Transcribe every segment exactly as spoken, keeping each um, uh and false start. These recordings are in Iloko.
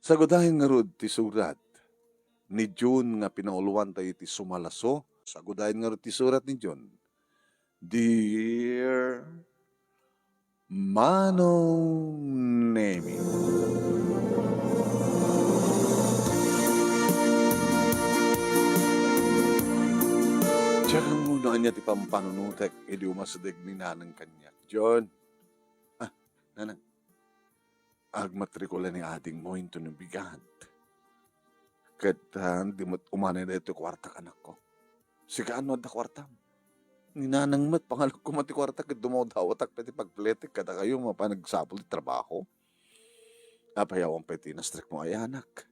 Sagudayen ngarud ti surat ni June nga pinauluan tayo iti sumalaso. Sagudayen ngarud ti surat ni June. Dear Manong Nemi. Diak ammo no ania ti pampanunotek idi umasideg ni Nanang kaniak. June. Ah, Nanang. Agmatrikula ni adingmo inton bigat. Ket, ah, di met umanay daytoy kuartak, anakko. Sika, no adda kuartam? Ni Nanang met, pangalekko met ti kuarta ket dumawdawatak pay ti pagpletek kadakayo mapan agsapul ti trabaho. Apay awan pay ti inastrikmo a anak.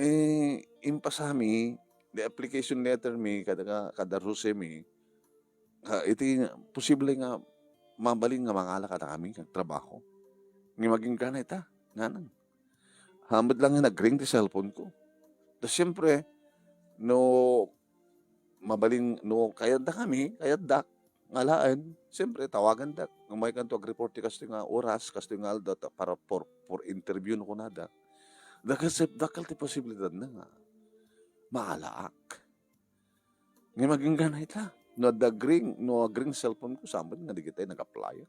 Eh, impasami, the application letter mi kada, kada Rosemi, ah, iti posible nga mabalin nga mangala kadakami nga trabaho. Ngem agingga ita, Nanang. Hamed lang nga nagring ti cellphone ko. Da siyempre, no mabalin, no kayaddakami, kayaddak, nga alaen, siyempre, tawagandak. Nga maykanto agreport ti kastoy nga oras, kastoy nga aldaw, ta, para for, for interview no kunada. Dakkel, dakkel ti posibilidadna nga maalaak. Ngem agingga ita. No adda agring, no agring cellphone ko, saan met nga dagitay nag-apply.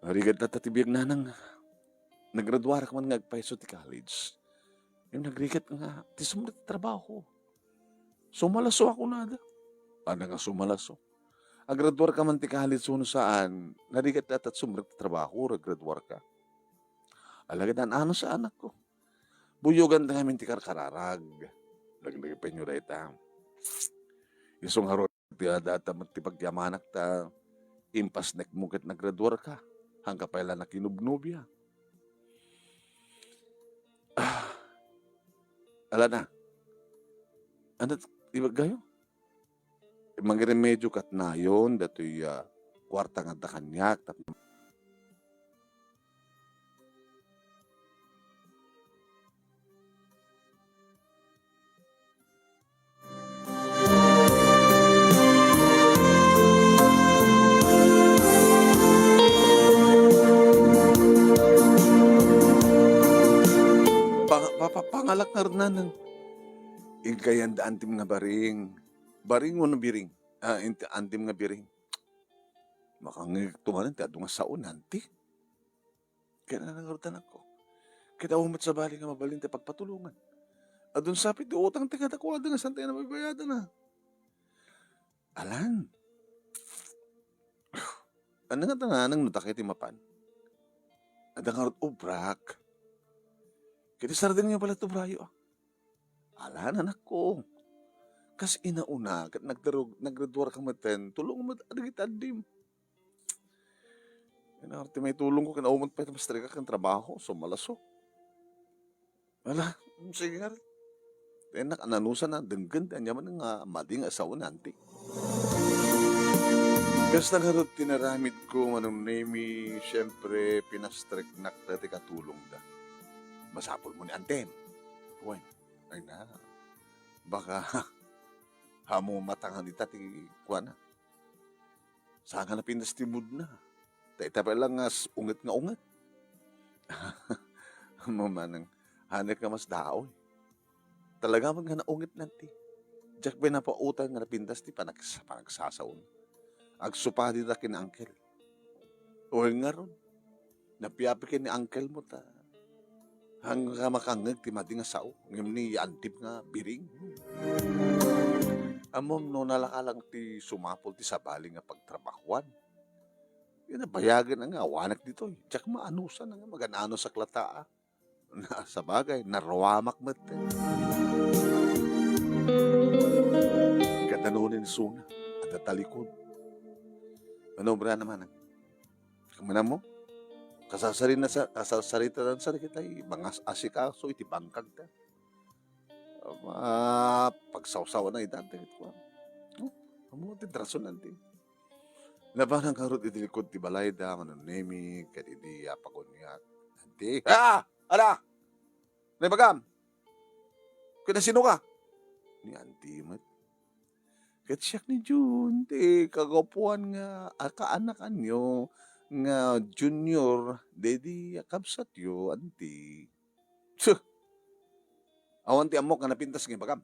Narigat latta ti biag, Nanang. Naggraduarak man nga agpayso ti college. Ngem nagrigat nga ti sumrek ti trabaho. Sumalaso a kunada. Ania nga sumalaso? Aggraduarka man ti college wenno saan, narigat latta ti sumrek ti trabaho, aggraduarka. Alagad an-ano sa anakko. Buyoganta ngamin ti karkararag. Laglagipenyo dayta. Isu ngarud ti adda met ti pagyamanak ta impasnekmo ket naggraduarka. Haanka pay la nakinobnobia. Ah. Ala na. Ania ti ibagayo? Mangiremedio ket nayon datoy, ah, kuarta nga adda kaniak tapno Pang-, pa-, pa-, pangalak ngarud, Nanang. Inkay adda antim nga baring. Baring wenno biring? Ah, int-, antim nga biring. Makangngegto manen ti adu nga sao, Nanti. Ket Nanang ngarud, anakko. Ket awan met sabali nga mabalin ti pagpatulongan. Adun sapay ti utang ti kadakuada nga saan tayo nabaybayadana. Alan. Ania ngata, Nanang, no dakay ti mapan? Adda ngarud obrak. Ket isardengyo pay la ti obrayo, a. Alan, anakko. Kas inauna, ket nagdarug-, naggraduarka metten, tulongmo met dagiti addim. Ania ngarud ti maitulongko, ken awan met pay ti mastrikak ken trabaho, sumalaso. Ala, sige ngarud. Tenak, ananusan a, denggen ti aniaman nga madi nga sao, Nanti. Kasta ngarud ti naramidko, Manong Nemi, siempre, pinastreknak dagiti katulongda. Masapulmo ni antim. Wen, ay na, baka, ammo matangan ita ti kuana. Saan nga napintas ti moodna. Ta ita pay la nga s-, unget nga unget. Ammom, Manang, haanka nga masdaoy. Talaga met nga naunget, Nanti. Diak pay napautang nga napintas ti panagsa-, panagsasaona. Agsupadi ita ken ni Uncle. Wen ngarud, napiapi ken ni Uncle mo ta haanka makangngeg ti madi nga sao, ngem ni antim nga biring. Ammom, no nalaka lang ti sumapul ti sabali nga pagtrabahuan, ket nabayagen nga awanak ditoy. Diak maanusan nga magan-anusak latta, a. Na, sabagay, naruamak met. Ket no ni isuna, adda talikod. Ania obrana, Manang? Kamanammo? Kasasarina sa, kasasaritanan sa dagiti mangas-asikaso iti bangkagda. Ah, pagsawsawana ita, ket kuan. Oh, ammo ti rason, Nanti. Napanak ngarud iti likud ti balayda, Manong Nemi, ket idi apaguniak, Nanti, ah! Ala! Naibagam? Ken sinoka? Ni Anti met. Ket siak ni June, ti kagapuan nga a kaanakanyo, nga junior, daydi a kabsatyo, anti. Tsuh! Awan ti ammok nga napintas nga ibagam.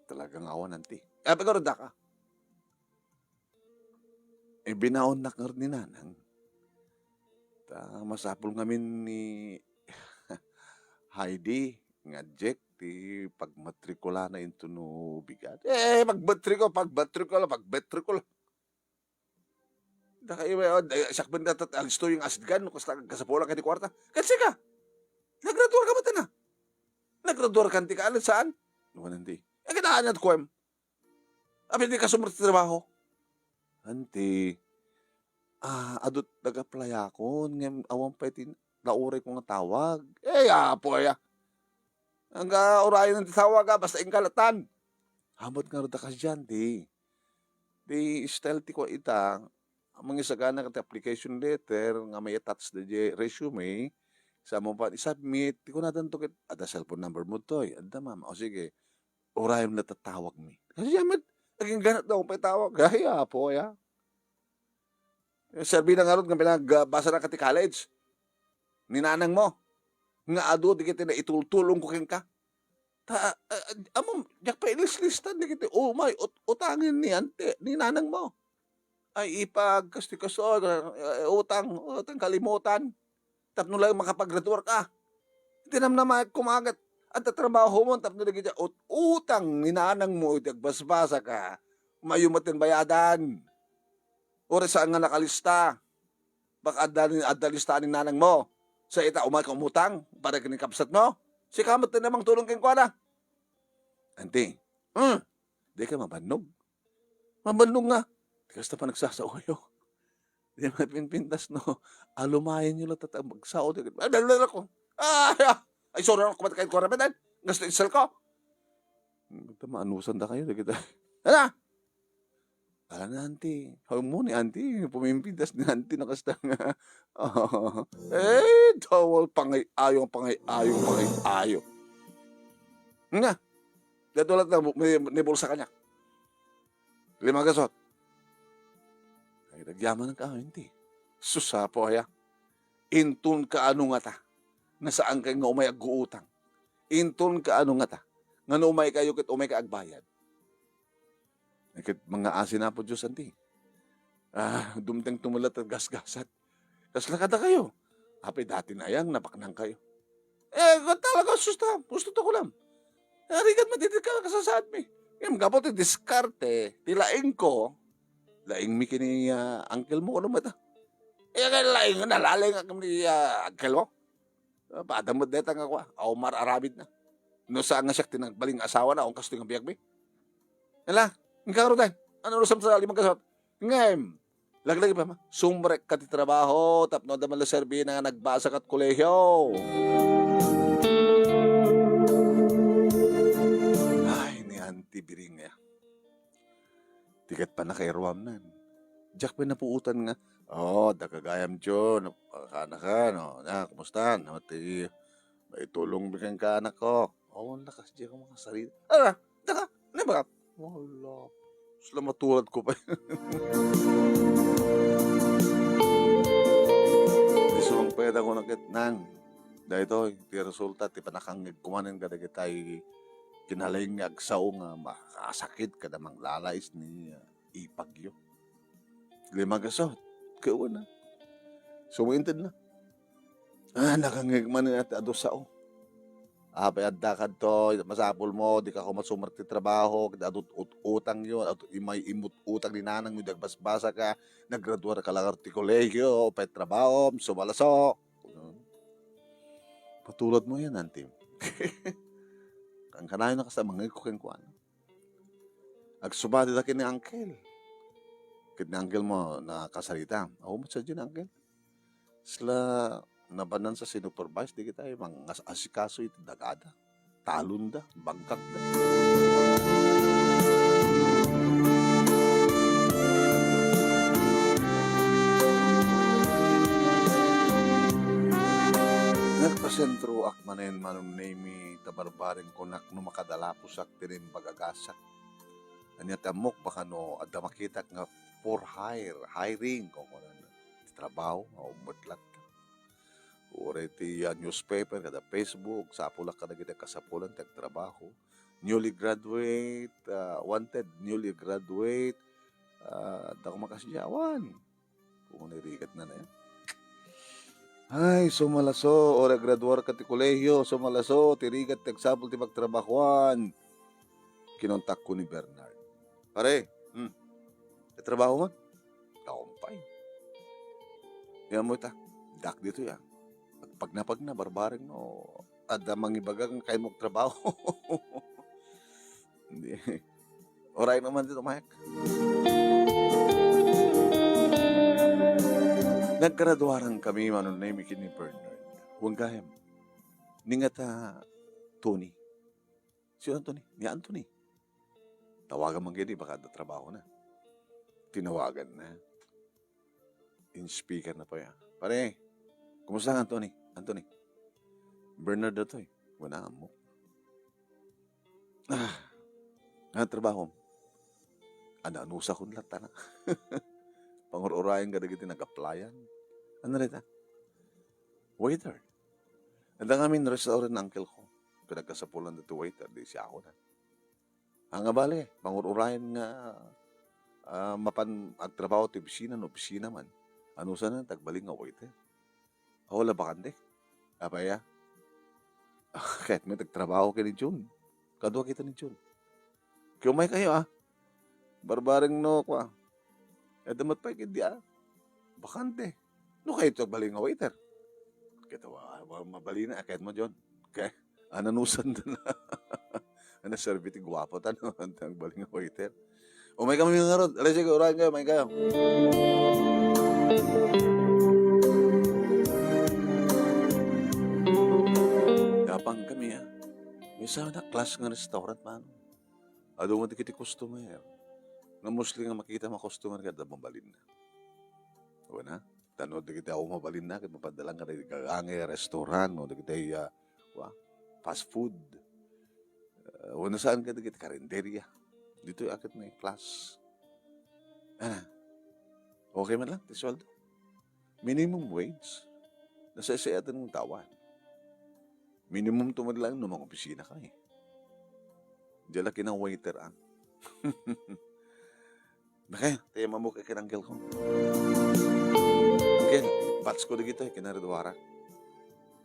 Talaga nga awan, anti. Apay ngarud daka? Ibinaonnak ngarud ni Nanang. Ta masapul ngamin ni Heidi nga Jack ti pagmatrikulana intono bigat. Eh, pagmatrikul, pagmatrikul, pagmatrikul. Dakayo, eh, oh, eh, siak ben tat-, agstoy nga asdgan, no, kasta agkasapulan ka ti kuarta. Ket sika, nagraduar ka met, ana? Nagraduar ka, anti, ka, alan saan? Wen, anti. Eh, kailangan yat kuem. Apay dika sumrek ti trabaho? Anti, ah, adu ti nag-apply-akon, ngem awan pay ti nauray ko nga tawag. Eh, apo aya. Angga urayen ti tawag, ah, basta inka latan. Hamat ngarud a kasdiay, anti. Ti style ti kua ita, mangisagana ket application letter nga mai-attach daydiay resume, sa mo pa i-submit, ti kunadanto ket, "Adda cellphone number mo toy?" "Adda, ma'am." "O, sige. Urayen tatawagmi." Kasdiay met, agingganat daw pay tawag. Ay, apo aya. Serbina ngarud nga pinagbasana ka ti college ni nanang mo, nga adu dagiti naitultulongko kenka. Ta, ah, ah, ammom, diak pay ilislistan dagiti umay ut-, utangen ni ante, ni nanang mo. Ay, ipag, kastoy, kastoy, eh, utang, utang kalimutan. Tapno laeng makapagraduar ka. Iti namnamaek koma ket adda trabaho mo tapno dagiti ut-, utang ni nanang mo iti agbasbasa ka, mayo met ti bayadan. Uray saan nga nakalista. Baka adda, adda lista ni nanang mo. Sa ita, umay ka umutang para ken ni kabsat mo. Sika met ti namangtulong kenkuana. Anti, hmm, di ka mabannog. Mabannog nga. Ti kasta panagsasaoyo. Di mapinpintas no. Alumayan nyo lang tatag magsao. Ay, ay, ay, ay, ay, sorry, ako, kumat kayo, kumat kayo, gasto isal ko. Ito, maanusan da kayo, da kita. Ala! Ala na, anti. Haw mo ni anti, pumimpintas ni anti na kasta nga. Eh, tawal, pangay-ayo, pangay-ayo, pangay-ayo. Nga, dito lang na, may, may bulsa kanya. Lima gasot. Ay, nagyaman ka, anti. Susapo, aya. Inton kaano ngata, nga saan kayo nga umay agguutang. Inton kaano ngata, nga no umay kayo ket umay ka agbayad. Ket mga asin Apo Dios, anti. Ah, dumteng tumula ta gasgasat. Kasla kada kayo. Apay dati na yang napaknang kayo. Eh, talaga, sus ta, gusto to ko lang. Arigat mo, dito ka kasasaad mi. Ngem gapu ti diskarte, ti laing ko, laing mi kini, ah, uncle mo, ano ba ito? Eh, kaya laing, nalaling ak ni, ah, uncle mo. Ah, pada mo deta nga kwa, Omar Arabid na. No saan nga siya tinagbaling asawa na, ang kasto nga biyag mi. Ala, ang karo tayo. Ano, no, sa lima gasot? Ngem, laglag pa, ma. Sumrek ka ti trabaho, tapno adda man la serbina nga nagbasa kat kolehiyo. Ay, ni Auntie Biring, eh. Ti ket pannakairuamnan. Diak pay napuotan nga, "Oh, da kagayam, Jun. Kaanakan, oh, na, kumusta? Naman ti maitulong mi kenka, anak ko." Awan lakas, diak makasarita. Ala, daka, ano ba? Wala. Sila matulad ko pa. Isuang pwede ko nakit, Nang. Daytoy, ti resulta, ti panakangngeg kumanen kadagitay kinalaing nga agsao nga makasakit kada manglalais ni, ah, ipagyo. Lima gasot. Kawan na. Sumuinted na. Ah, nakangngeg man ni ate adu sao. Apay adda kadto, masapul mo, di ka kumasumar ti trabaho, ket adut-, ut-, utang yo, adut-, imay imut-, utang ni nanang yo, di agbasbasa ka, naggraduar ka lang ti kolehiyo, pay trabaho, sumalaso. Patulad mo yan, antim. Kankanayon na kasta mangngeg ko kenkuana. Agsubadi da ken ni Uncle. Ket ni Uncle mo nakasarita. Aw, met sadiay ni Uncle. Sila nabanan sa sinupervise, di kita, eh, mangas-, asikaso iti dagada. Talonda, bangkakda. Nagpasentroak manen, Manong Nemy, ta barbareng kunak no makadalaposak ti naimbag a gasak. Ania ti ammok, baka no adda makitak nga for hire, hiring, kukunan ti trabaho nga ummet latta. Uray ti, ah, newspaper kada Facebook, sapulak kadagiti kasapulan ti agtrabaho. Newly graduate, ah, wanted, newly graduate, ah, adda koma kasdiay, awan. Kung nirigatna na yan. Ay, sumalaso, uray graduarka ti kolehiyo, sumalaso, ti rigat ti agsapul ti pagtrabahoan. Kinontakko ni Bernard. "Pare, hmm, may trabaho man?" "Kaon pay." "Yan mo ita, dak dito ya. Pagpagna-pagna, barbareng no, adda mangibaga nga kayat mo agtrabaho." Hindi. Uray naman dito, Mike. Naggraduaran kami, Manong Nemi, ken ni Bernard. Wen gayam. Ni ngata, Tony. Sino Anthony? Ni Anthony. Tawagan man gayam, baka adda trabaho na. Tinawagan na. In speaker na pay, ah. "Pare, kumusta ka, Anthony? Anthony, Bernard datoy." "Wen, ammo." "Ah, nga trabaho?" "Ano-anusakon latta na." Pangur-urayen kadagiti nag-applyan. "Ano dayta?" "Waiter." Adda ngamin restaurant ni uncle ko. Pinagkasapulan dati waiter, di siak na. Nga bale, pangur-urayen nga, ah, mapan agtrabaho ti opisina, no opisina man. Anusanen ti agbalin nga waiter? Awan la bakante. Apay a? Kayatmo ti agtrabaho ken ni Jun. Kadua kita ni Jun. Ket umaykayo, ah. Barbareng no, kua. Adda met pay ketdi, ah, bakante. No kayatyo agbalin nga waiter? Ket wa, wa, mabalin a, kayatmo, Jun. Kay, ananusan da na. Anaserbi ti guapo ta, no? Agbalin nga waiter. Umaykami ngarud. Alas singko, urayen kayo, umaykayo. Napankami, ah. Maysa a class nga restaurant, man. Adu met dagiti customer. Nga mostly nga makita nga customer ket adda mabalinna. Wen a? Tapno dagiti adu mabalinna ket mapadda laeng kadagiti gagangay a restaurant, no, dagiti, ah, kua, fast food. Ah, wen a saan kadagiti karinderya. Ditoy a ket ni class. Ana, okay man laeng ti sueldo. Minimum wage. Nasaysayaten nga tawan. Minimum to met laeng no mangopisinaka, eh. Diay la kinang waiter, ah. Bakay, ti mamuk ken uncle ko. Uncle, batch ko dagitoy, kinaraduara.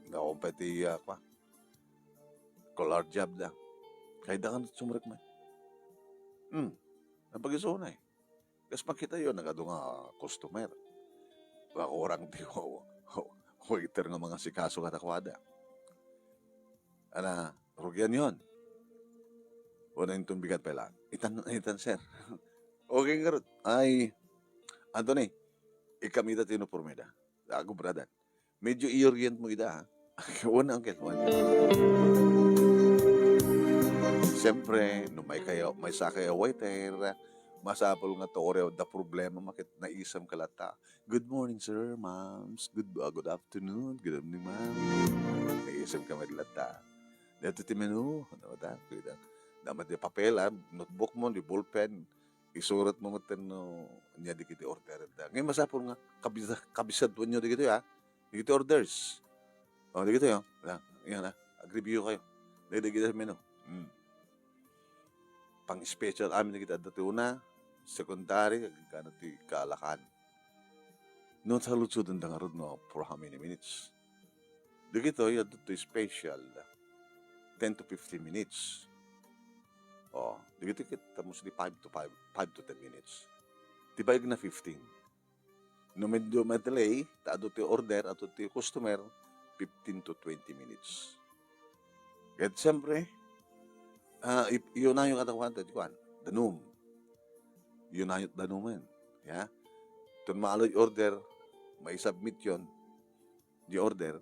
Nga umpay ti, ah, kua, color job da. Kay da kan sumrek man. Hmm, napag-isunay. Kas makitayo, nagadu nga customer. Wa-, urang ti wa-, wa-, waiter nga mangasikaso kadakuada. Ana, rugianyon. Wen a inton bigat pay laeng. Itan, itan, sir. Okay ngarud. Ay, Anthony, ikam ita ti uniformeda. Agubradan. Medyo i-orient mo ida, ha? Wen, uncle, wen. Siyempre, no maykayo, maysa kayo a waiter, masapul nga to, uray adda problema, maket naisem ka latta. "Good morning, sir, ma'ams. Good, ah, good afternoon. Good evening, ma'am." Naisem ka met latta. Dito ti menu. Ano ta? Kuya, dama ti papel, ah, notebook mo, di ballpen. Isurat mo met no ania dagiti order da. Ngayon, masapul nga kabisa-, kabisaduanyo dagitoy, ah. Dagiti orders. O, dagitoy, o. Yan, yan, ah. Ag-review kayo. Dagiti menu. Hmm. Pang-special amin dagiti adda ti una, secondary, agingga ti kaalakan. No, saludsodenda ngarud no for how many minutes. Dagitoy, adda ti special, ten to fifteen minutes. O, dagitoy ket mostly five to five, five to ten minutes. Ti baeg na fifteen. No medyo ma-delay, ta adu ti order, adu ti customer, fifteen to twenty minutes. Ket siyempre, ah, ip-, iunayo kadakuada ti kuan, danum. Iunayo danumen, ya. Ton maaloy order, mai-submit yon, di order,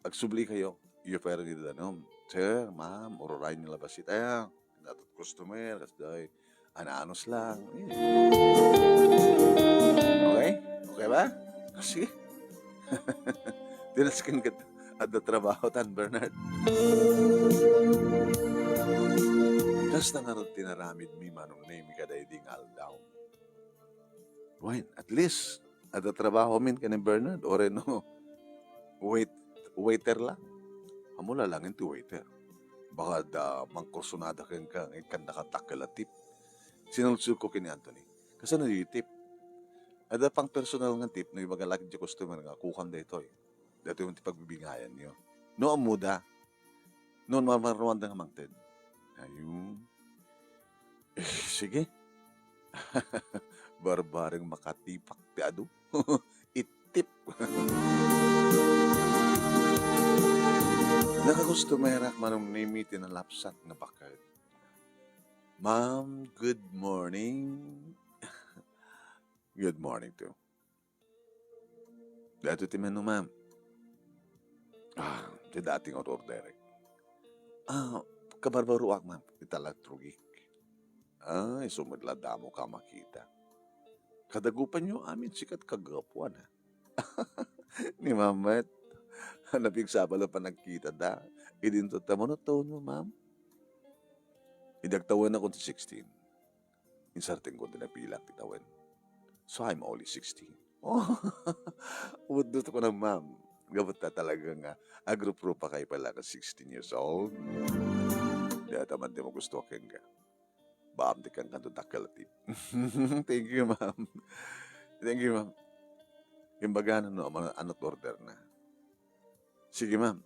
agsubli kayo, i-offer ida danum. "Sir, ma'am, ururayen ni labasit." Aya, natot customer, kasdiay, ananos lang. Eh. Okay? Okay ba? Kasi, tinasken ket adda trabaho tan, Bernard. Kasta ngarud ti naramid mi, Manong Nemi, kadaydi nga aldaw. Wine, at least, adda trabaho amin ken ni Bernard, uray no, wait, waiter lang. Ammom la laeng ti waiter. Baka adda mangkursunada kenka, nga ikkannaka dakkel a tip. Sinulsol ko ken ni Anthony. Kasano diay tip? Adda pang personal nga tip no ibaga la ket diay customer nga kukam daytoy. Daytoy ti pagbibingayanyo. No ammoda, no mamarruanda nga mangted. Ayun. Eh, sige. Barbareng makatipak ti adu. Itip. Nakakustomerak, Manong Nemi, ti nalapsat nga baked. Ma'am, good morning. Good morning too. Daytoy ti menu, ma'am. Ah, ti dati nga orderek. Ah, kabarbaroak, ma'am. Ita la trugik. Ah, isu met la damo ka makita. Kadagupanyo amin sikat kagapuan, ha? Ni Ma'am met. Napigsapa la panagkitada. Idinto ta monotone mo, ma'am. Idi agtawenakon ti sixteen, insartingko ti napilak ti tawen. So, I'm only sixteen. Oh, udot ko na, ma'am. Gapu ta talaga nga agruprupa kayo pala ka sixteen years old. Di ata man di magusto kenka. Baam ti kankanto dakkel a tip. Thank you, ma'am. Thank you, ma'am. Imbaga na no, ano, ano't order na? Sige, ma'am.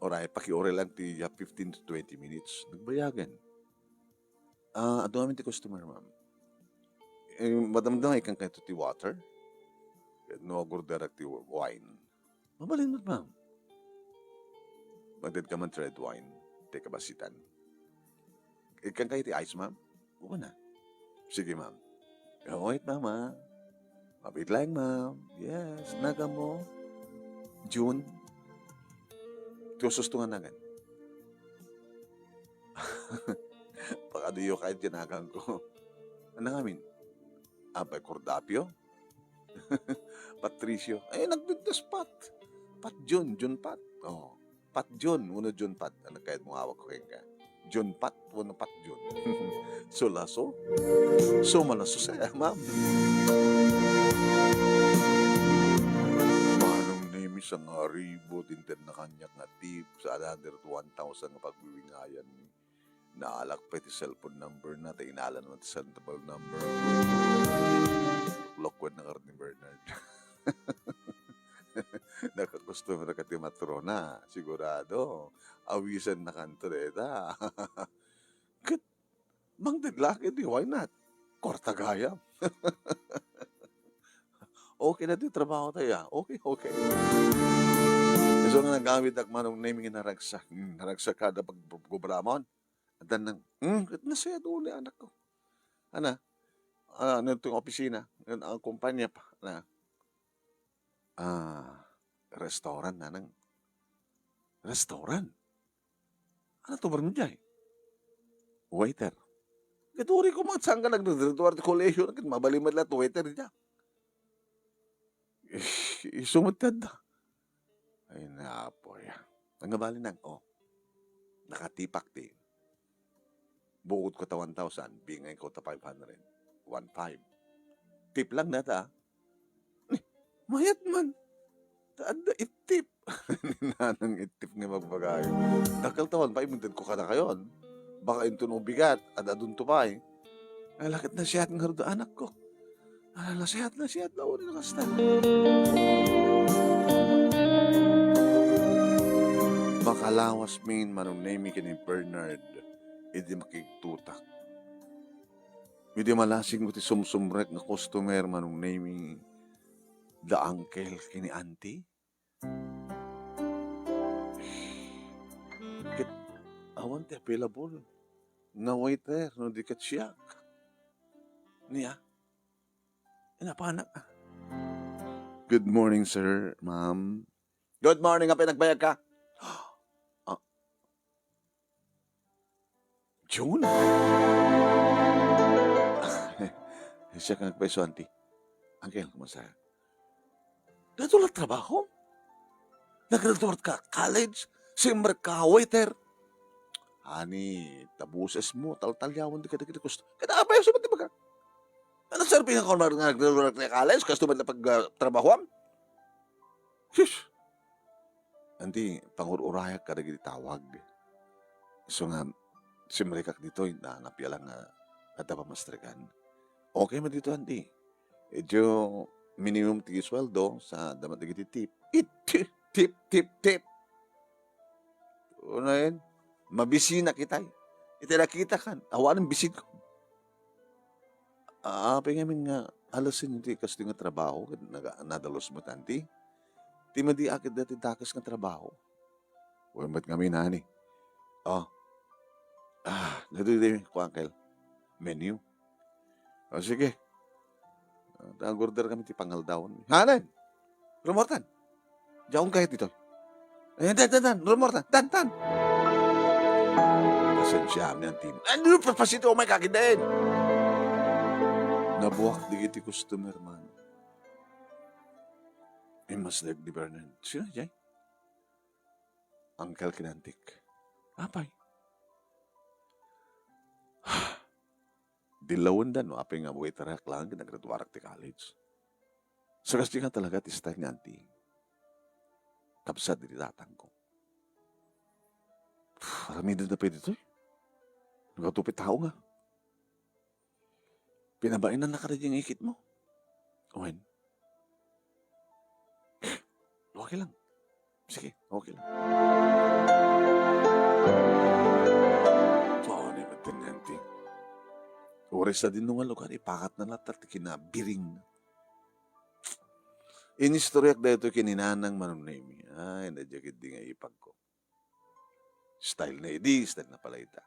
Oray, pakiuray lang ti, ah, fifteen to twenty minutes. Nagbayagan. Ah, adu amin ti customer, ma'am. Eh, madamdam, ikan kayo ti water? No, agorderak ti wine. Mabalin met, ma'am. Magded ka man ti red wine, ti kabasitan. Ikan kayo ti ice, ma'am? Wen na. Sige, ma'am. Wait, ma'am, ah. Mapit lang, ma'am. Yes, nagan mo. June. Ti usus to nga nagan. Pakaduyo kayo ti nagan ko. Ano ngamin? Apay Cordapio? Patricio. Ay, nagdagdas Pat. Pat Jun, Jun Pat. Oh. Pat Jun, wenno Jun Pat. Ano kayat mo awag ko kenka? Jun Pat, wenno Pat Jun. Sulaso? Sumalaso saya, ma'am. Manong Nemi, sangaribu, ti intedna kaniak nga tip, sa another one thousand nga pagbibingayan. Naalak pay ti cellphone number na, ta inalan man ti cellphone number. Lokwed na kar ni Bernard. Nakakustomer ka ti matrona, sigurado. Awisan na kanto deta. Ket, mangted la ket, why not? Kwarta gayam. Okay na ti trabaho tayo, ah. Okay, okay. So, nga nag-awit ak Manong Nemi nga naragsak. Hmm, naragsak kada pagprogramon. At nang, hmm, ket nasayat uli anak ko. Ana, ah, nagtong opisina, ngan ang kumpanya pa, na, ah, restaurant, nanang. Restaurant? Ano to, barang jay? Waiter. Ket uri ko man, saan ka nagdadradwar ti kolehiyo, ket mabalin met la ti waiter, diay. Isu met ti adda. Ay, napoy. Ang nabali nang, oh, nakatipak ti. Bukod ko ta one thousand, bingay ko ta five hundred. One five. Tip lang na ta. Ni, mayat man. Ta adda itip. Ni nanang itip nga magbagay. Dakkel ta one five, intedko kadakayon. Baka inton ubigat, ad-adunto pay. Ay, la ket nasayat ngarud, anak ko. Ah, nasayat, nasayat la uri na kasta. Makalawas min Manong Nemi ken ni Bernard idi makigtutak. Idi malasing ko ti sumsumrek nga customer, Manong Nemi, da uncle ken ni auntie. Ket awan ti available nga waiter no di ket siak. Nia, inapanak. Good morning, sir, ma'am. Good morning, apay nagbayag ka? Ah, June? Siak nga agpaiso, auntie. Uncle, kumusta? Daytoy la trabaho? Naggraduate ka college? Simrek ka waiter? Ani, ta boses mo, taltaliawan ti kadagiti gusto. Kada apay, sumat ti baga. Ano, sir, pinakon nga nagdulurag ti college, kasto met la pag, ah, trabahoam? Sus! Anti, pangur-urayak kadagiti tawag. Isu nga, simrekak ditoy, na, napiala nga adda pamastrekan. Okay man dito, anti. Idiay minimum ti sweldo sa damat dagiti tip. It, tip, tip, tip, tip. Unayen, mabisinak itay. Itay nakitakan, awanen bisinko. Apay ngamin nga alasen ti kastoy nga trabaho ket naga-, nadalus met anti? Ti madi a ket dati dakes nga trabaho. Wen met ngamin, ani? Oh. Ah, daytoy, daytoy, ku Uncle. Menu. O, sige. Ah, nag-order kami ti pangaldawan. Hanen? Rumortan. Diakon kayat ditoy. Eh, dan, dan, dan. Rumortan. Dan, dan. Pasensiaam ni antim. Ano, papasito, may kakiden. Nabuak digiti customer man. Immasideg ni Bernard. Sino, jay? Uncle, kin antik. Apay? Dillawenda no apay nga waiter-ak laeng ket naggraduarak ti college. Sa kasdi nga talaga ti style ni anti. Kabsat diti tatangko. Aramidenda pay ditoy. Nagatupi tao nga. Pinabainannaka daydiay nga ikitmo. Wen. Okay lang. Sige, okay lang. Paano yung matanyante? Oras na din nung lugar, ipakatna latta ti kinabiring. Inistoryak daytoy ken ni Nanang Manong Nemi. Ay, nadya ketdi nga ipagko. Style na idi, style na pala ita.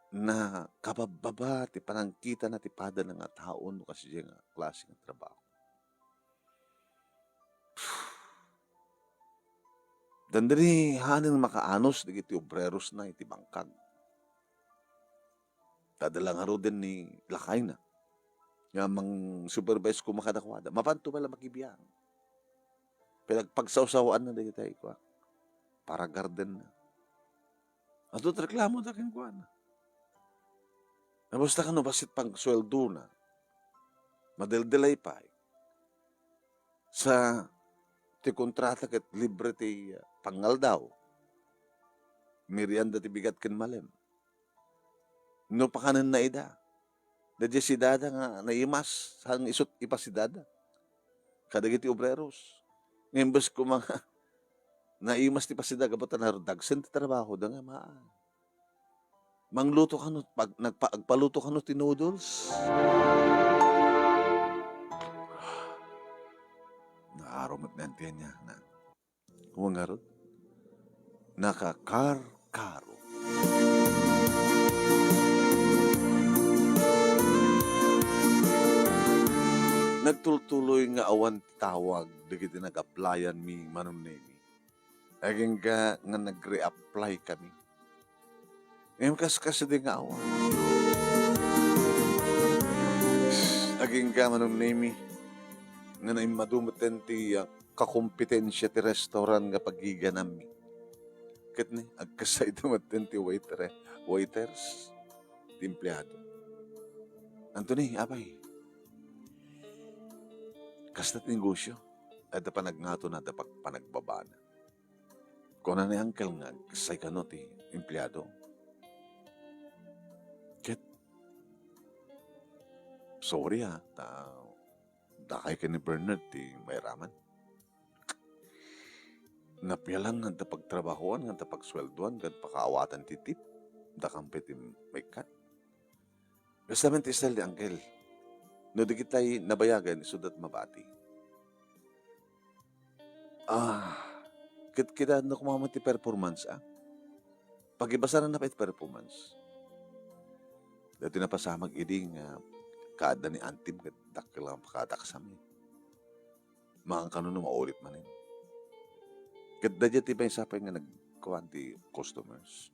Nakababbaba ti panangkitana ti padana nga tao no kasdiay nga klase nga trabaho. Dandani hanen makaanus dagiti obrerosna iti bangkag. Ta adda la ngaruden ni lakayna nga mang-supervise koma kadakuada. Mapanto pay la makibiang. Pinagpagsawsawaanna dagiti, kua, para gardenna. Adto't reklamoda kenkuana. Basta kano bassit pangsueldona, madeldelay pay. Sa ti kontrata ket libre ti, ah, pangaldaw, merienda ti bigat ken malem. No pakanenna ida, daydiay sidada nga naimas, saan nga isut' ipasidada kadagiti obreros. Nga imbes koma nga naimas ti pasida gapu ta narudagsen ti trabahoda nga maan. Mangluto kano, pag-, nagpa-, agpaluto kano ti noodles. Naaro met ni Auntie Anya, na. Wen ngarud, nakakarkaro. Nagtultuloy nga awan ti tawag dagiti nag-applyan-mi, Manong Nemi. Agingga nga nag-reapply kami. Ngem kaskasdi nga awan. Agingga, Manong Nemi, nga naimmadu metten ti, ah, kakompetensia ti restaurant nga paggiganammi. Ket ni, agkasayda metten ti waitre-, waiters, ti empleado. Anthony, apay, kasta ti negosio, adda panagngatona, adda pag-, panagbabana. Kuna ni Uncle nga agkasay kano ti empleado. Ket, sorry, ah, ta dakay ken ni Bernard ti mairaman. Napialan nga adda pagtrabahoan, nga adda pagsueldoan, ken pakaawatan ti tip. Dakam pay ti maikkat. Basta man ti style ni Uncle. No dagitay nabayagan, isuda ti mabati. Ah, ket kitaenna koma met ti performance, ah. Pagibasananna pay ti performance. Daytoy napasamak idi nga kaadda ni Antim ket dakkel nga pakadaksami. Maankano no maulit manen. Ket daydiay ti maysa pay nga nagkuan ti customers.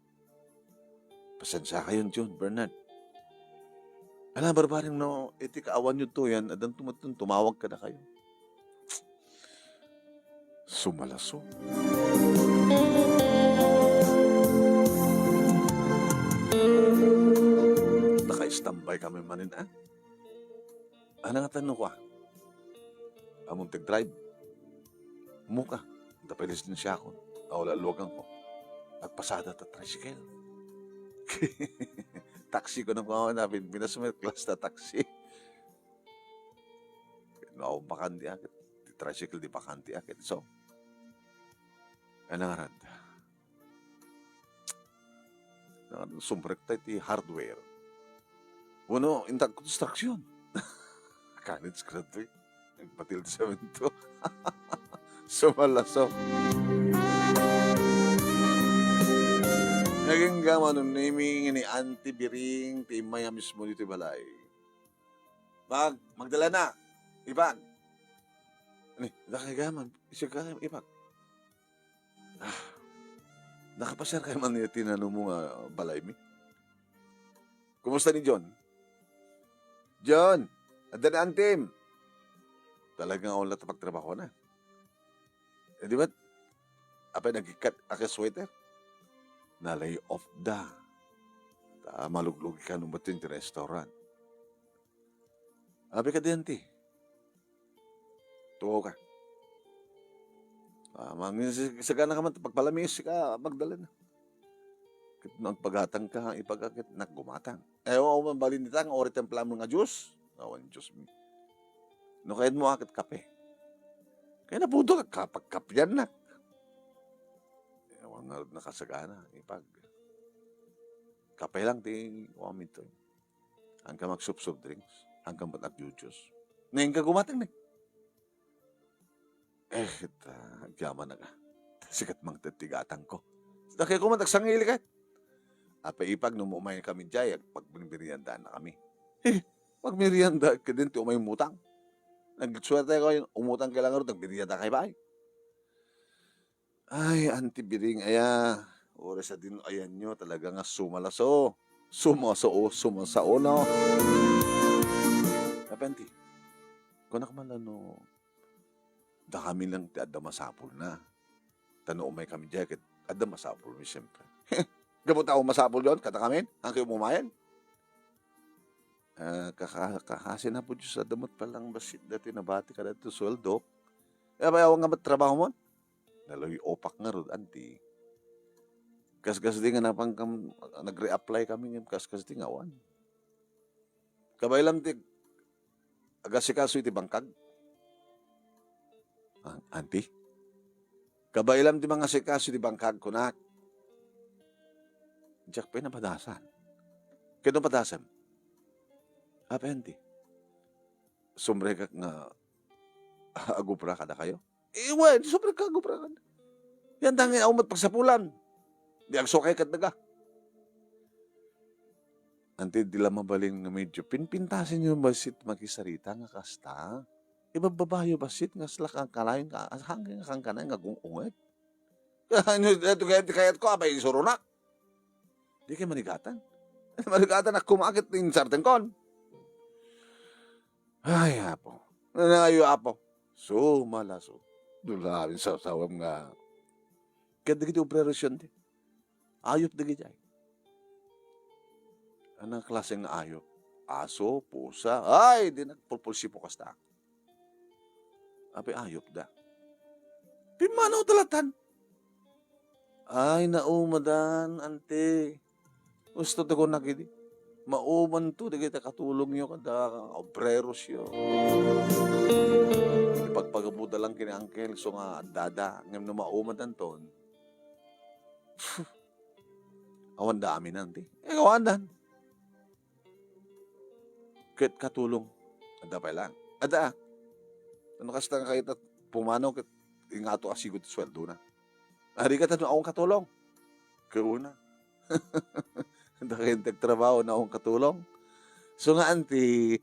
Pasensiakayon, Jun, Bernard. Ala, barbareng no, iti kaawanyo toyen, addanto metten tumawag kadakayo. Sumalaso. Naka-, Tambay kami manen, a? Ania ngatan no kua? Ammom ti agdrive? Muka, ta pay lisensiakon. Aw, laluaganko. Agpasada ta tricycle. Taxi ko na kua, na pin-, pinas mo yung class ta taxi. No, bakante akit. Ti tricycle di bakante akit. So, ania ngarud? Sumrekta iti hardware. Wenno, intan construction. College graduate. Nagpatil ti semento. Sumalaso. Nagingga manen ni Auntie Biring ti immay a mismo ditoy balay. Ipag, Magdalena. Ipag. Ani, dakay gaman. Isig ka, Ipag. Ah, nakapasiar kayo man iti nanumong a balaymi? Kumusta ni John? John, adda ni Antim. Talaga nga wala ta pagtrabaho na. Eh, di ba? Apay nagikkat a sweater? Na-lay off da. Ta maluglugi ka no ba't yung restaurant? Abi ka diyan ti. Tuo ka. Ah, mangin-, sagana ka man, pagpalamiis ka, Magdalena. Ket nagpagatang ka, Ipag, ket naggumatang. Eh, awan man balin dita, nga uri templam nga juice. Awan juice mi. No, kayat mo akit kape. Kaya nabudo ka, kapagkapian na. Eh, awan nga nakasagana, Ipag. Kape lang ti, awan mi to. Haan ka magsupsoft drinks, haan ka met agjujuice. Ngayon ka gumatang ni. Eh, ita, agyaman na ka. Sikat mang ti gatang ko. Dakay ko man, agsangili ka. Apay Ipag, no umay kami jay, pagmerienda na kami. Eh, pagmerienda ka din, ti umay umutang. Nagsuwerte ko, umutang ka lang, nagmerienda kayo ba? Ay, Auntie Biring, aya, oras a din ayanyo, talaga nga sumalaso. Sumasao, sumasao, no? Apay, Auntie, kunak man la no, dakami lang ti adda masapul na. Ta no umay kami jay, ket adda masapul mi, siyempre. Gapu ta masapul yon, kada kami, ang kayo mumayan. Ah, kaka-, kakasi na po Diyos, adda met palang basit dati nabati ka dati sueldo. Apay awan nga met trabaho mo? Nalay opak ngarud, Auntie. Kaskas di nga napang kam-, nag-reapply kami, ngem kaskas di nga awan. Kabaylam ti agasikaso iti bangkag? Ah, Auntie? Kabaylam ti mangasikaso iti bangkag, kunak. Diak pay napadasan. Ket no padasem? Apay, Auntie? Sumrekak nga agubra kadakayo? Eh, wen, sumrekak agubra kada. Yan, dangin, awan met pagsapulan. Di agsukay ket daga. Auntie, di la mabalin nga medyo pinpintasenyo bassit makisarita nga kasta. Ibabbabayo bassit nga sla kangkanayon nga, hanggang kangkanayon nga gung-unget. Ano, ito kaya, kayat ko, apay, isuronak. Di kay manigatan. Manigatan, ako makit ni sarteng kon. Ay, Apo. Nangayo, Apo. Sumalaso. Dulamin sa sawam nga. Kaya dagiti obrero siya, di. Ayop dagiti ay. Anong klase nga ayop? Aso, pusa. Ay, di nagpulpulsipo kasta. Apay ayop da. Pimmanaw talatan. Ay, naumadan, Auntie. Gusto to ko nagidi. Mauman to, dagiti katulong yo, kada obreros yo. Ipagpagabuda lang kini Uncle, so nga, dada. Ngem no maumadan ton. Awan da amin, Auntie. Eh, awan dan. Ket katulong. Adda pay lang. Adda. Ano kasta nga kayat pumanaw ket ingato a sigud ti sueldo na. Ari ka ta no awan katulong. Kauna. Dakayo ti agtrabaho no awan katulong. So nga, Auntie,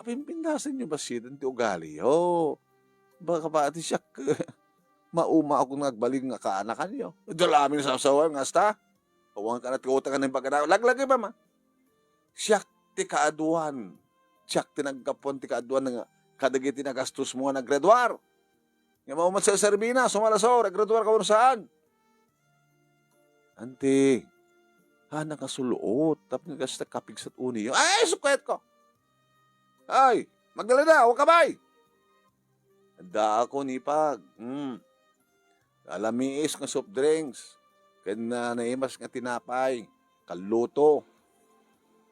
pimpintasenyo bassit ti ugali yo. Baka pati siak, mauma ako nga agbalin nga kaanakanyo. Dalamin sa sawa nga asta. Awan ka na ti utang nga nagpagana. Laglagi pa ma. Siak ti kaaduan. Siak ti naggapuan ti kaaduan nga kadagiti nagastos mo nga naggraduar. Nga maumat sa serbina, sumalaso, naggraduar ka, saan? Auntie, Ha, nakasuluot. Tapno kasta kapigsat uni. Ay, sukayat ko! Ay, Magdalena, wa ka bay? Addaak, ni Pag. Hmm. Alamiis nga soft drinks. Ken na naimas nga tinapay. Kalluto.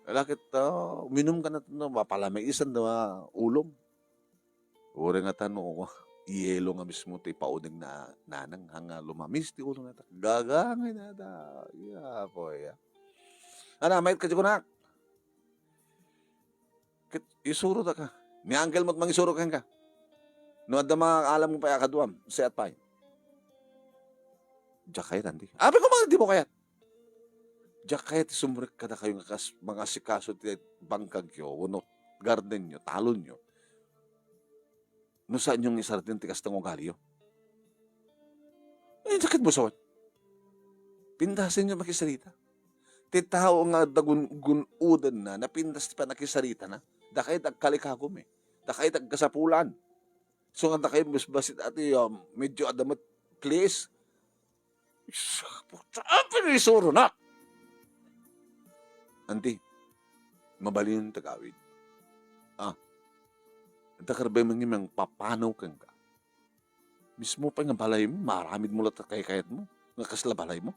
Ala ket, ah, uminum ka na, no, mapalamiisan, no, ah, ulom. Uray ngata no, yelo nga mismo ti ipauneg na nanang, nga lumamis ti ulo na ta. Gagangay na ta. Ya, boy, ah. Ana, mayat ka di kunak? Ket isuro ta ka. Ni Uncle mo't mangisuro kenka. No adda makaalam mo pay a kaduam, siat pay. Diak kayat, Anti. Abi ko, mga di mo kayat. Diak kayat ti sumrek kadakayo nga kas-, mangasikaso ti bangkagyo, wenno gardenyo, talonyo. No saanyo nga isardeng ti kasta nga ugaliyo. Eh, diak kayat busawen. Pintasenyo makisarita. Ti tao nga adda gun-, gun-odenna, napintas ti pannakisaritana. Dakay ti agkalikagum, eh. Dakay ti agkasapulan. So, nga dakay basbasit ati, um, medyo adda met please. Isa, puta, apay nga isuro na? Anti, mabalin ti agawid. Ah, adda karbay man nga mangpapanaw kenka. Mismo pay nga balaymo, maaramidmo latta kaykayatmo, nga kasla balaymo.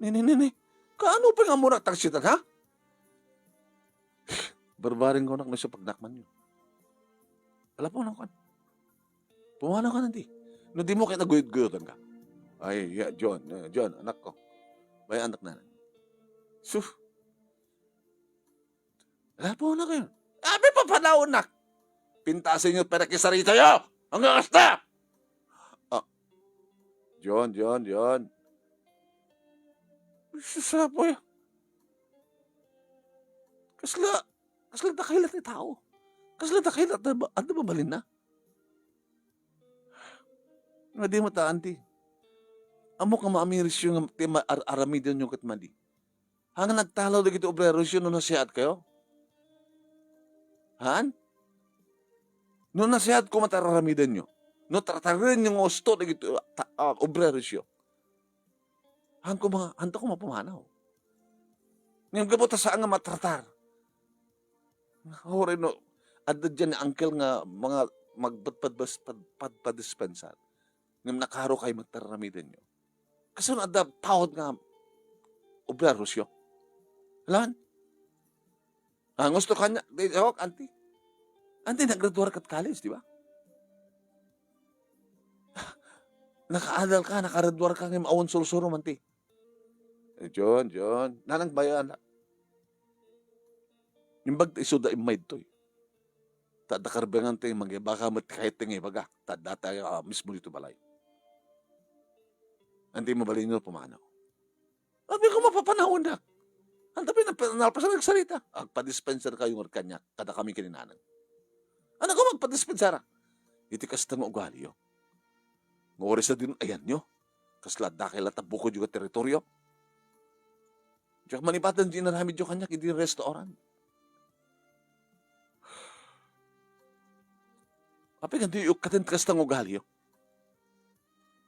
Ni, ni, ni, ni. Kaano pay nga ammonak taksitan, ha? Barbareng kunak no isu pagnakmanyo. Ala, pumanaw kan. Pumanaw kan, Anti. No di mo kayat, naguyod-guyodan ka. Ay, ya, John, eh, John, anak ko. Bay, anak na. Sus. Ala, pumanaw kayo. Abi, papanaw, anak. Pintasenyo panakisaritayo. Ang kasta! Ah. John, John, John. Sus, apo ya. Kasla, kasla dakay latta ti tao. Kasla dakay latta ba, ano ba balin na? Nga di mo ta, Anti. Ammok nga maamirisyo nga ti ma-, ar-, aramidenyo ket madi. Haan nga nagtalaw dagiti obreros yo no nasiaat kayo? Haan? No nasiaat koma ti ar-aramidenyo, no tartarenyo nga usto dagiti, ah, ta-, ah, obreros yo, haan koma, haanta koma pumanaw. Ngem gapu ta saan nga matartar. Uray no, adda diay ni Uncle nga mga magpadpadbas-, pad-, padpadispensar. Ngem nakaro kay met ti ar-aramidenyo. Kasano adda tawag nga obreros yo? Alan? Ah, gusto kanya, di, oh, Anti. Anti, naggraduar ka ti college, di ba? Nakaadal ka, nakagraduar ka, ngem awan sursuro man ti. Eh, John, John, nanang bayan. Imbag ta isu da immaydtoy. Ta adda karbengan ti mangibaga met kayat ti ngibaga. Ta adda tayo, ah, mismo dito balay. Anti mabalin yo pumanaw. Abi ko, mapapanawandak. Anta pay nap-, nalpasan nagsarita. Agpadispenser kayo nga kaniak, kada kami kininanang. Ano ko magpadispenser? Iti kasta nga ugali yo. Nga oras na din ayan yo. Kasla dakay latta bukod yung teritoryo. Diak manipatan di inaramid yo kaniak, idi restaurant. Apay nga di ukkaten ti kasta nga ugali yo.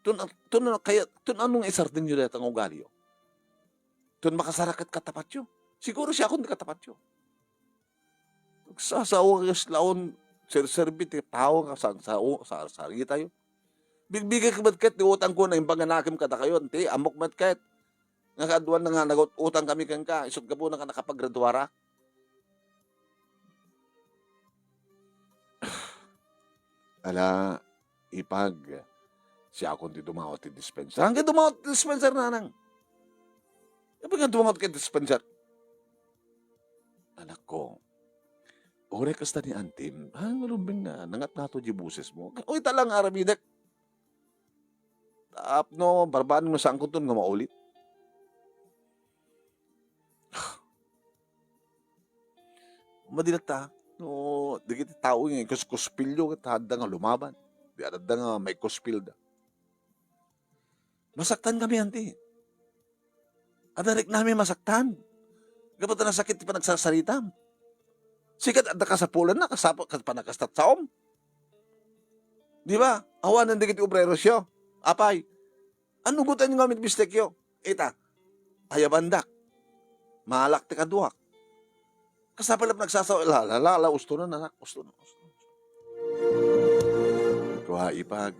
Tun, tun, kaya, tun anong isardeng yo dayta nga ugali yo? Tun makasaraket katapatyo. Siguro siya akong di katapatyo. Sasawa kayo laon, serserbi ti tao nga sa, sa, sa, sarita yo. Bigbigay ka met ket ti utang ko, naimbag nga nakim kadakayo, ti, amok met ket. Nga kaduan na nga nagut-, utang kami kenka, isut gapu na ka nakapagraduara. Ala, ipag, siakon ti dumawat ti dispenser. Hanggang dumawat ti dispenser, nanang. Apay nga dumawat ka dispenser? Anak ko, uray kasta ni antim, ha, nga lumbing nga, nangat nato di boses mo. Uy, talang aramidek. Tapno, barbaan mo saan ko ton nga maulit. Madi latta, no, dagiti tao nga ikuskuspilyo, ket adda nga lumaban. Di adda nga maikuspilda. Masaktan kami, anti. Adda riknami masaktan. Gapu ta nasakit ti panagsasaritam. Sika adda kasapulanna, kasapu-, kas-, panagkastatsaom. Di ba? Awanen dagiti obreros yo. Apay, ano gutan nga mit mistek yo? Ita, ayabandak. Maalak ti kaduak. Kasapay la nagsasaw, la, la, la, la, ustonen, anak, ustonen, ustonen. Kua, ipag,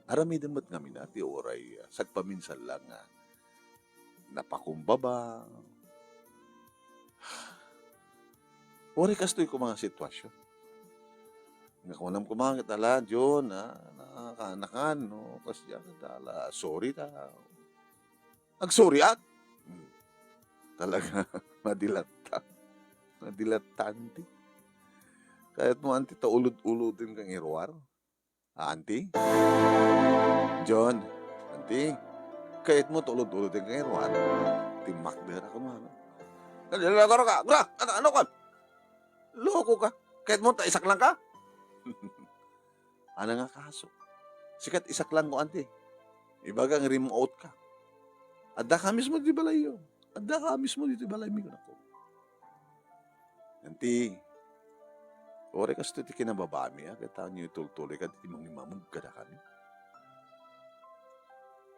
aramiden met ngamin a ti uray, ah, sagpaminsan lang nga napakumbaba. Uray kastoy koma nga sitwasyon. Nga kunam koma ket ala, John, ah, nakanakan, no? Kas diak, ala, sorry ta. Agsoriak? Hmm. Talaga, madilatta. Madilatta, anti. Kayatmo, anti, ta ulod-uloden kang iruar? Ah, anti? John, anti? Kayatmo ta ulod-uloden kang iruar? Timmakder ako, ano? Ano, ano, ano ka? Gra! Ano, ano ka? Loko ka? Kayatmo ta isaklang ka? Ano nga kaso? Sikat isaklang ko, anti. Ibaga nga remote ka. Adda ka mismo di balayyo. Adda ka mismo ditoy balaymi, kunak. Anti, uray kastoy ti kinababami, a, ket ania itultuloy ka, ti mangimameg kadakami.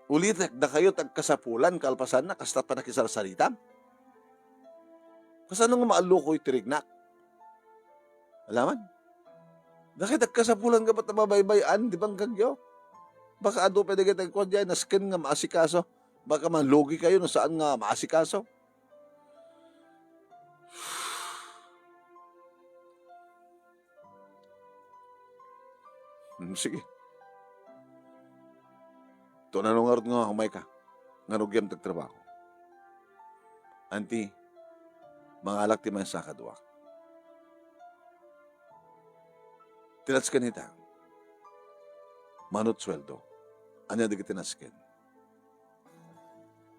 Ulitek, dakayo ti agkasapulan kalpasanna, kasta panakisarsaritam. Kasano nga maallukoy ti riknak? Alaman? Dakayo ti agkasapulan nga ba't nababaybay-an ti bangkagyo? Baka adu pay dagiti agkuan diay, nasken nga maasikaso. Baka malugikayo no saan nga maasikaso. Hmm, sige. Tunano ngarud nga umayka, nga rugiam ti agtrabaho. Anti, mangalak ti maysa a kaduak. Ti nasken ita, mano ti sueldo. Ania dagiti nasken?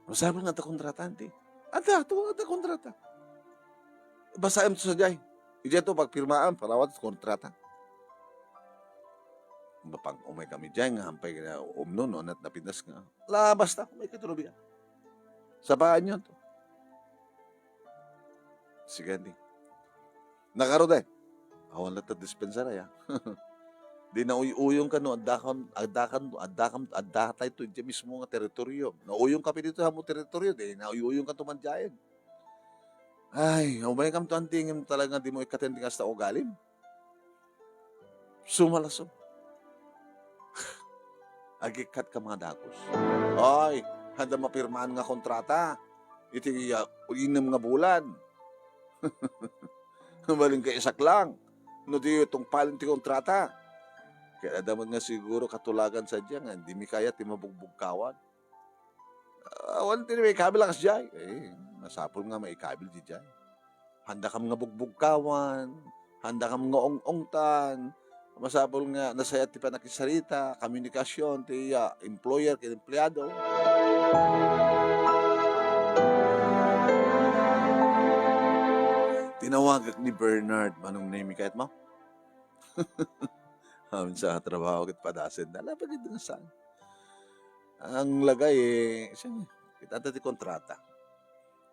Masapul nga adda kontrata, anti. Adda, to, adda kontrata. Basaem to sadiay. Idiay to pagpirmaam, para awan kontrata. Mapang-umay kami diay nga hampay nga umno, no, nat-, napintas nga. La, basta, umay ka to, lubian. Sapaanyo to. Sige, anti. Nakarod, eh. Awan latta dispensary, ah. Di nauy-uyong ka no adda kan, adda kan, adda kan, adda tayo to diay mismo nga teritoryo. Nauyong ka pa dito sa mo teritoryo, di nauy-uyong ka to man diay. Ay, umay kam to, anti, ngem talaga di mo ikkaten ti kasta ugalim. Sumalaso. Agikkat ka, mga dakos. Ay, adda mapirmaan nga kontrata iti, ah, innem nga bulan. Mabalin ka isaklang no di tungpalen ti kontrata. Ket adda met nga siguro katulagan sadiay nga di mi kayat ti mabugbugkawan. Awan ti maikabil a kasdiay. Eh, masapul nga maikabil diay. Handakam nga bugbugkawan, handakam nga ong-ongtan. Masapul nga nasayaat ti pannakisarita, komunikasion ti, ah, employer ken empleado. Tinawagak ni Bernard, Manong Nemi, kayat mo? Amin sa trabaho ket padasen. Ala, pagid nga saan. Ang lagay, eh, siya, kita ti kontrata.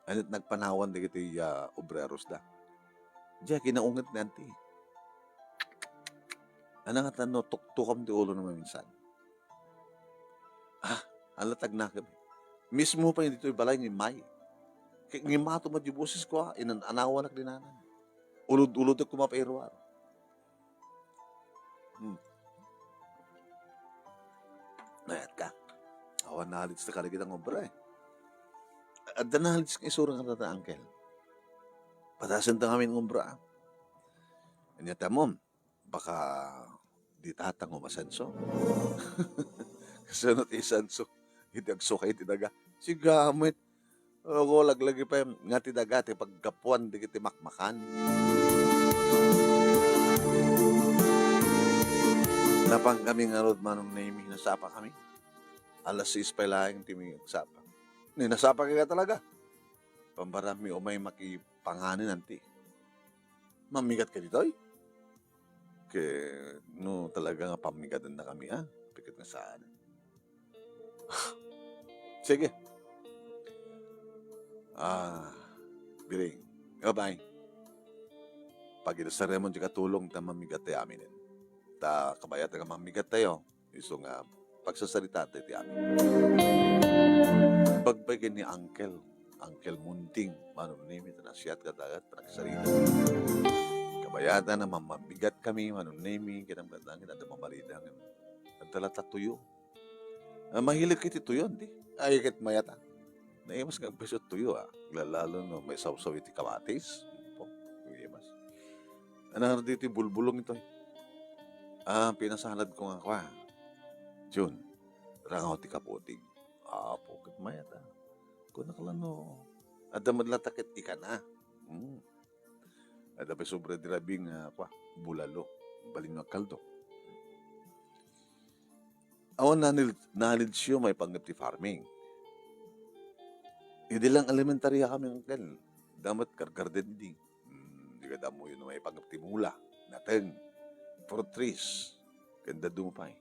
Anit nagpanawan dagiti, ah, obreros da. Diay kinaunget ni anti. Ana nga tanno, tuktukam ti ulo na maminsan. Ah, ala, tagnakam. Mismo pa ditoy balay ni May. Kay ngimato met di boses ko, ah, inan-anawanak dinanan. Ulod-ulodek koma pay ruar. Hmm. Mayat ka. Awan nalids ta kadagiti nga obra, eh. Adda nalids nga isura nga tata, uncle. Padasen ta ngamin nga obra, ah. Ania ta mo, baka di tatang umasenso. Kasano ti isenso? Iti agsukay ti daga. Sigamet. Ago, laglagi pay nga ti daga ti paggapuan dagiti makmakan. Napan kami ngarud, Manong Nemi, nasapa kami. Alas sais pay laeng ti mi agsapa. Ni nasapa kami talaga. Pambarammi umay makipanganen anti. Mamigat ka ditoy? Ket no talaga nga pammigaden na kami, ah, piket nga saan. Sige. Ah, Biring. Bye-bye. Pagidasaremon ti katulong ta mamigat tayo aminen. Ta kabayat nga mamigat tayo, isu nga pagsasaritaan tayo ti amin. Bagbay ken ni Uncle, Uncle Munting, Manong Nemi, ta naasiatka dagat, ta nagsarita. Kabayatan a mammabigat kami, Manong Nemi, ket ammo ket adda mamarida ngem adda latta tuyo. Ah, mahilig iti tuyo, di? Ay, ket mayat, ah. Naimas nga agpayso tuyo, ah. Lalo no maisawsaw iti kamatis. Po, naimas. Ano nga dito bulbulong ito, eh? Ah, pinasaladko nga kua. Jun, rangaw ti kaputing. Apo, ket mayat, ah. Kunak la no, adda met latta ket ikana. Hmm. Adda pay sobra di rabii nga, kua, bulalo. Balinyo agkaldo. Awan nanil-, knowledge-yo maipanggep ti farming. Idi lang elementary kami, uncle. Adda met gargarden idi. Hmm, di ka damo yun maipanggep ti mula, nateng, fruit trees, ken dadduma pay.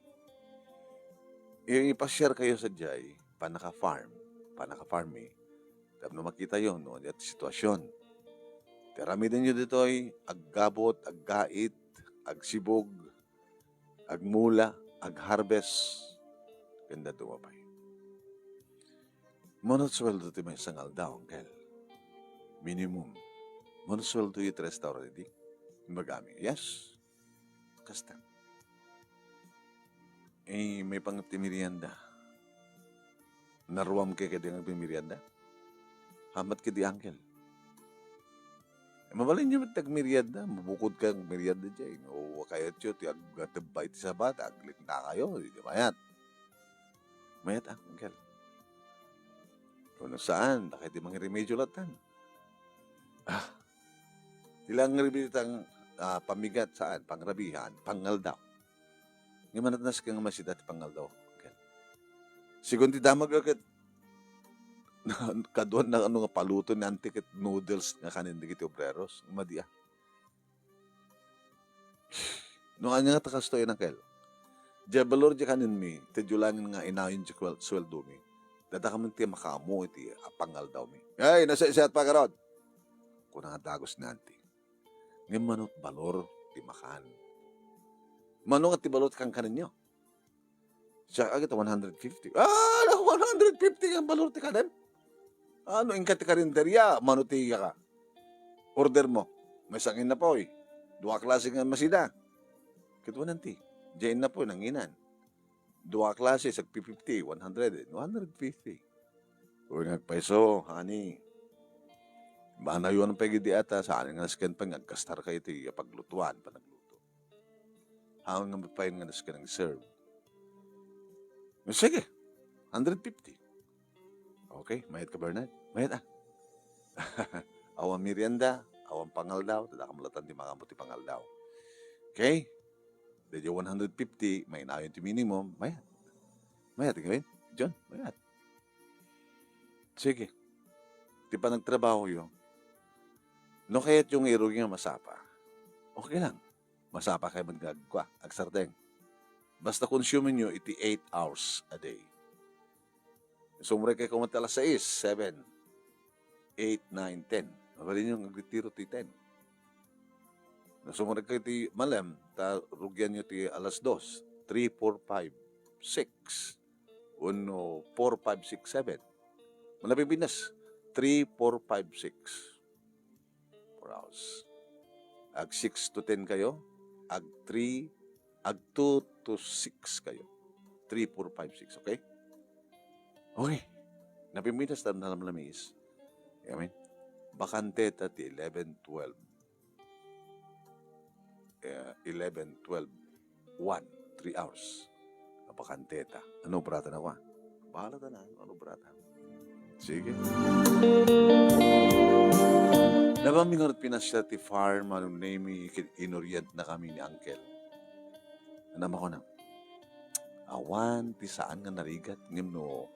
I-, ipasiarkayo sadiay, panaka-farm, panaka-farming. Tapno makitayo no ania ti situasion. Ti aramidenyo ditoy, aggabut, aggait, agsibug, agmula, agharvest, ken dadduma pay. Mano ti sueldo ti maysa nga aldaw, uncle? Minimum. Mano ti sueldo iti restaurant idi? Imbagami, yes. Kasta. Eh, maipanggep ti merienda. Naruam kay kadi nga agmimerienda? Hamat kadi, uncle? Eh, mabalinyo met ti agmerienda, mabukod ka agmerienda diay. O, kayatyo ti ag-, agtebba iti sabata, aglikna kayo, di mayat. Mayat, ah, uncle. Kuno saan, dakay ti mangirimedyo latan. Ah, ti lang nga ribitang, ah, pamigat saan, pangrabihan, pangaldaw. Ngem ania ti nasken nga masida ti pangaldaw, uncle? Sigun ti damag ket kaduan na ano nga paluto ni auntie ket noodles nga kanen dagiti obreros. Madi, ah. No ania nga ta kastoy, uncle? Diay balor diay kanenmi, ti diay laeng nga inayon diay kwel-, sueldomi. Dadakamin ti makaammo iti a pangaldawmi. Ay, nasaysayaat pa garud! Kuna nga dagus ni auntie. Ngem mano ti balor ti makan? Mano nga ti balor ti kankanenyo? Siak, agita one hundred fifty. Ah, one hundred fifty nga balor ti kanem? Ano, inka ti karinderya, mano ti iyaka? Order mo. Maysa nga innapoy. Dua klase nga masida. Ket one ninety. Diay innapoy, nanginan. Dua klase, sagpi fifty, one hundred, one hundred fifty. Uy, nga agpayso, honey. Banayon pay gidi ata, saan nga nasken pay nga agkastar kayo ti paglutuan, panagluto. Haan nga mapayon nga nasken nga serve. Sige, hundred fifty. Okay, mayat ka, Bernard? Mayat, ah. Awan merienda, awan pangaldaw, ta dakam latan ti makaammo ti pangaldaw. Okay? Daydiay one hundred fifty, mainayon ti minimum, mayat. Mayat, gawin? John, mayat. Sige. Ti panagtrabahoyo, no kayatyo nga irugi nga masapa, okay lang. Masapa kayo met nga agkua, agsardeng. Basta konsumenyo iti eight hours a day. Sumrekkayo koma ti alas sais, seven, eight, nine, ten. Mabalinyo nga agritiro ti ten. No sumrekkayo ti malem, ta rugianyo ti alas dos, three, four, five, six. Wenno four, five, six, seven. Manapipintas, three, four, five, six. Four hours. Ag six to ten kayo, ag three, ag two to six kayo. Three, four, five, six, okay? Okay. Napimpitas ta nalamlamis. Amen. Bakante ta ti eleven, twelve. Eh, eleven, twelve, one, three hours. Napakante ta. Ano obratan ako, ah? Bahala ta na. Ano obratan? Sige. Nabanmi nga pinasya ti farm, ano, name, inorient na kami ni Uncle. Ano, mako na. Awan ti saan nga narigat, ngem no,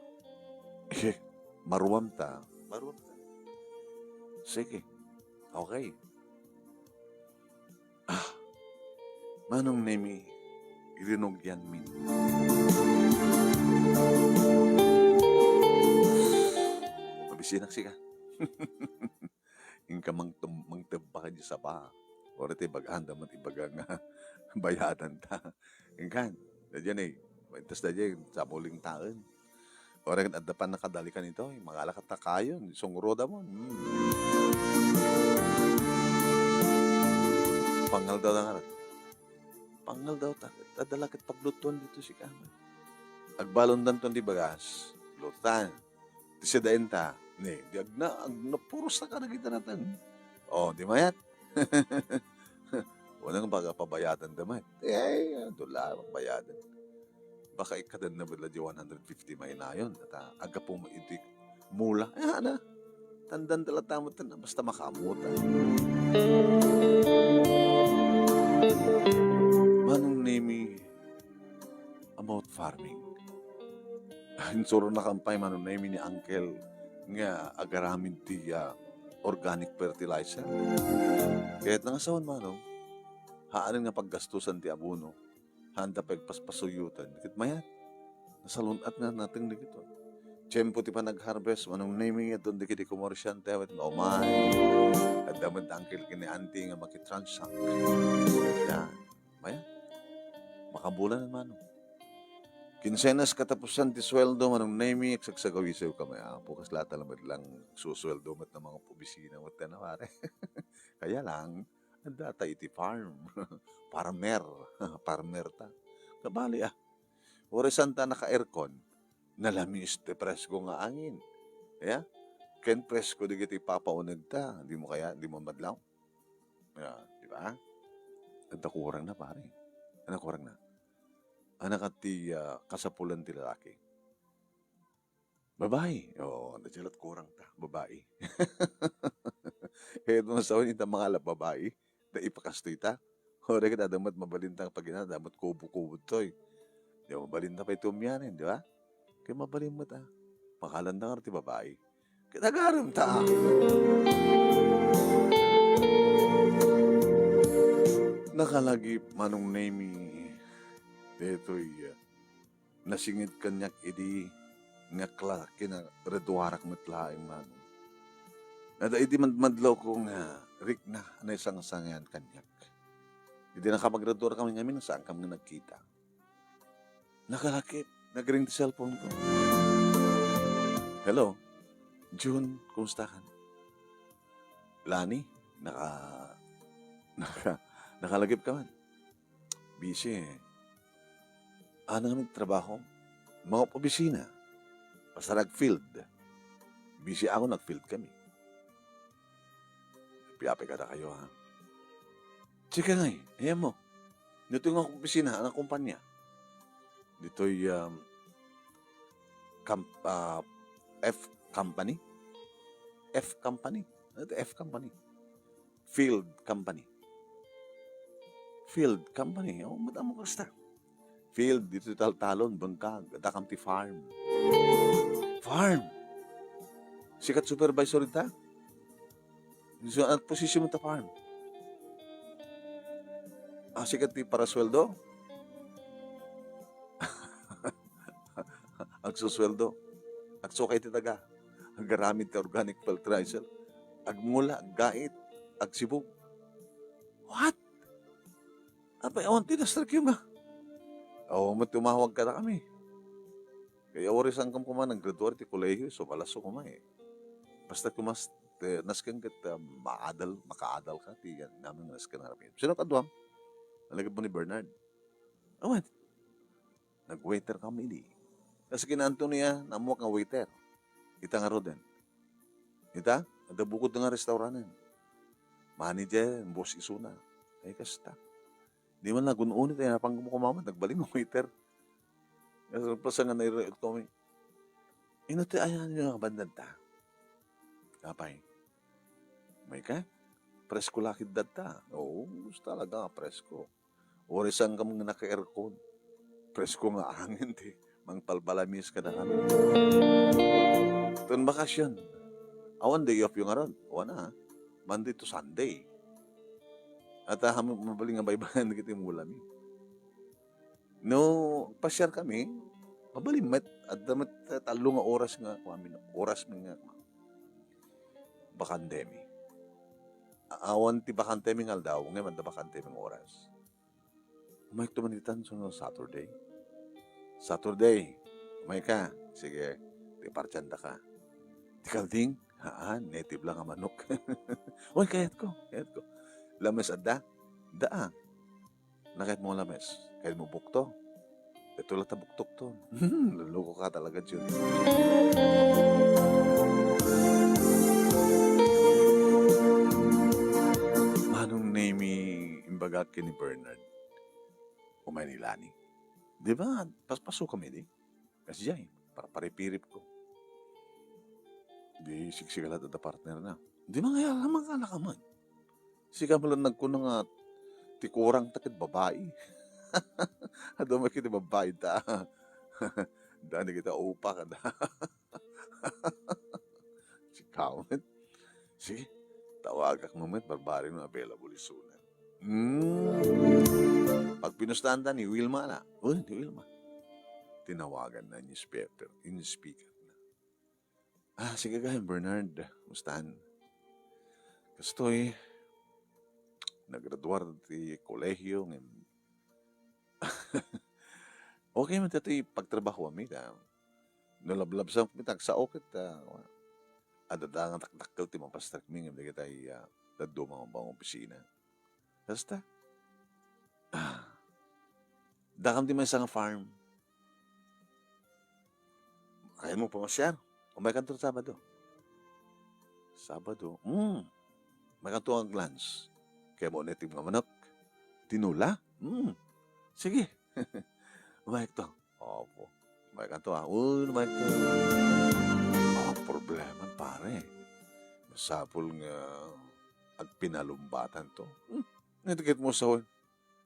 eh, maruam ta, maruam ta. Sige. Okay. Ah, Manong Nemi, irinugianmi. Mabisinak sika. Inka mangtem-, mangtebba ka di saba. Ora ti bagaan da met ibaga nga bayadan ta. Inkan, da dyan eh. Maintas da dyan, samuling taon. Uray ket adda pannakadalikan itoy, mangala ket ta kayon, sungruda mo. Hmm. Pangaldaw da ngarud. Pangaldaw ta, adda la ket paglutuan ditoy sika. Agbalondanton ti bagas, lutan. Ti sidaenta, ni, di agna-, agnapuros ta kadagita nateng. O, di mayat? Unang baga pabayadan da met. Eh, adu la, pabayadan. Baka ikkadanna met la di one hundred fifty mainayon. Ata, aggapu mo iti mula. Eh, ana. Tandaan talaga mo tan, basta makamutan. Manong Nemi, about farming. Insuronak pay Manong Nemi ni Uncle nga agaramid ti, ah, organic fertilizer. Ket nangasawan, Manong, haanen nga paggastusan ti abono, haanda pay agpaspasuyutan. Ket mayat, nasalun-at nga nateng dagitoy. Tiempo ti panag-harvest, Manong Nemi, adun dagiti komersyante, awit nga umay. Adda met Uncle ken ni Auntie nga makitransact. Yan. Maya, makabulan, Manong. Kinsenas katapusan ti sueldo, Manong Nemi, agsagsagawisayo kami, Apo, kasla ta lamet lang susueldo met na mga opisina met na, pare. Kaya lang, adda ta iti farm. Farmer. Farmer ta. Kabali, ah. Uray saan ta naka-aircon, nalamiis ti presko nga angin. Ya? Ken presko dagiti papauneg ta. Di mo kaya, di mo madlaw? Ya, di ba? Adda kurang na, pare. Ano kurang na? Ano ka ti, ah, kasapulan ti lalaki? Babae. Oo, nadyalat kurang ta. Babae. Eh, nung sawan ita mga alap babae, da ipakastoy ta. O, da kita damat mabalin ta pag ina, damat kubo-kubo toy. Di mabalin ta pa ito umianin, di ba? Kaya mabalin mo ta. Makalan da nga ti babae. Kaya nagaram ta. Nakalagip Manong Nemi. Detoy, ah, nasingit kaniak idi nga kla-, kinareduarak met laeng, Manong. Adda idi madmadlaw ko nga rikna, naisangsangian kaniak. Idi nakapagreduar kami ngamin, saan kami nga nagkita. Nakalakip, nagring ti cellphone ko. Hello? June, kumusta ka? Lani, naka-, naka-, nakalagip ka man. Busy eh. Ano nga trabaho? Mga opisina. Basta nag-field. Busy ako, nag-field kami. Piapay kada kayo, ha? Sige ngay, ayan mo. Dito nga opisina, ang kumpanya. Dito'y, um, com-, ah, F company? F company? Ano to? F company? Field company. Field company. Oh, madamo kasta. Field, dito taltalon, bangkag, dakam ti farm. Farm! Sikat supervisor ita? So, ang posisyon mo ta farm? Ah, sikat ti parasweldo? Agsusweldo. Agsukay ti daga. Agaramid ti organic fertilizer. Agmula, aggait, agsibug. What? Apay, awan ti dastarkiw nga. Awan mo tumawag ka na kami. Kaya uri saan kam kuma naggraduar ti kolehiyo, so balas so kuma eh. Basta kumas, te, nasken ket, ah, maadal, makaadal ka, ti yan, namin nasken nga rapian. Sino kaduam? Nalagip mo ni Bernard? Awan. Nag-waiter kami idi. Kasi kina Antonia, namuak nga waiter. Ita nga Roden. Ita, adda bukod nga restauranen. Manager, boss isuna. Ay, kasta. Di man nagun-unit, ay napang kumukumamat, nagbaling nga waiter. Kasi nagpasa nga nairoit kami. Ino ti ayan yung nga bandad ta? Apay. May ka? Presko lakid data. Oo, gusto talaga, presko. Uri saan ka mong naka-aircon. Presko nga angin ti mangpalbalamis kada kami. Tun bakasyon. Awan day off yung aron. Awan na, ha? Monday to Sunday. At, ah, ham-, mabaling nga baybayan kiti mula mi. No, pasyar kami, mabalin met, adda met, eh, tallo nga oras nga, kuamin, oras mi nga, bakante mi. A-, awan ti bakante mi nga aldaw, ngayon adda bakante mi nga oras. Umayek to man ditan, so, no, Saturday. Saturday, umay ka. Sige. ipartiandaka. Ti kalding, haan, native lang a manok. Uy, kayatko, kayatko. Lames adda? Daan. Nakayatmo nga lames? Kayatmo bukto? Ito lang ta buktokton. Loloko ka talaga, Jun. Manong Nemi, imbagak ken ni Bernard. Umay ni Lani. Di ba, paspaso kami di? Kasdiay, para paripirip ko. Di sigsigala adda partner na. Di man kaya lamang ka nakaman. Sika mo lang nagkuno nga ti kurang ta ket babai. Adu met ket babai ta. Dani kita upa kada. Sika met. Sige, tawagak mo met, barbareng no available isunan. Hmm. Pagpinustahan ta ni Wilma na. Oh, ni Wilma. Tinawagan na ni speaker, ni speaker na. Ah, sige ka, Bernard. Mustahan? Kastoy, naggraduar ti kolehio, ngem okay man daytoy pagtrabahoanmi, ta no lablabsam, agsao ket, ah, adda nga dakdakkel ti mapastrekmi ngem dagiti, ah, dadduma nga opisina. Basta, ah, dakam ti maysa nga farm. Kayatmo pamasiar? Umaykanto Sabado. Sabado? Hmm. Umaykanto ag-lunch. Kayatmo native nga manok? Tinola? Hmm. Sige. Umaykanto. Opo. Umaykanto, ah. Uy, umaykanto. Ah, problema, pare. Masapul nga agpinalumbatan to. Hmm. Nga kayatmo sawen.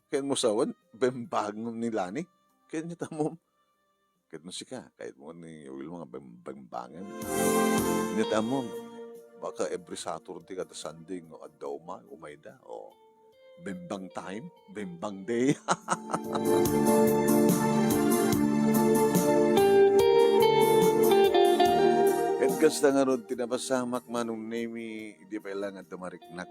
Kayatmo sawen, bembang ni Lani. Kayatmo ta mo. Kayatmo sika, kayatmo ni Wilma nga bem-, bembangen. Kayatmo, baka every Saturday kada Sunday nga adda umay, umayda. O, bembang time, bembang day. Ket kasta ngarud ti napasamak, Manong Nemi, idi pay lang adda mariknak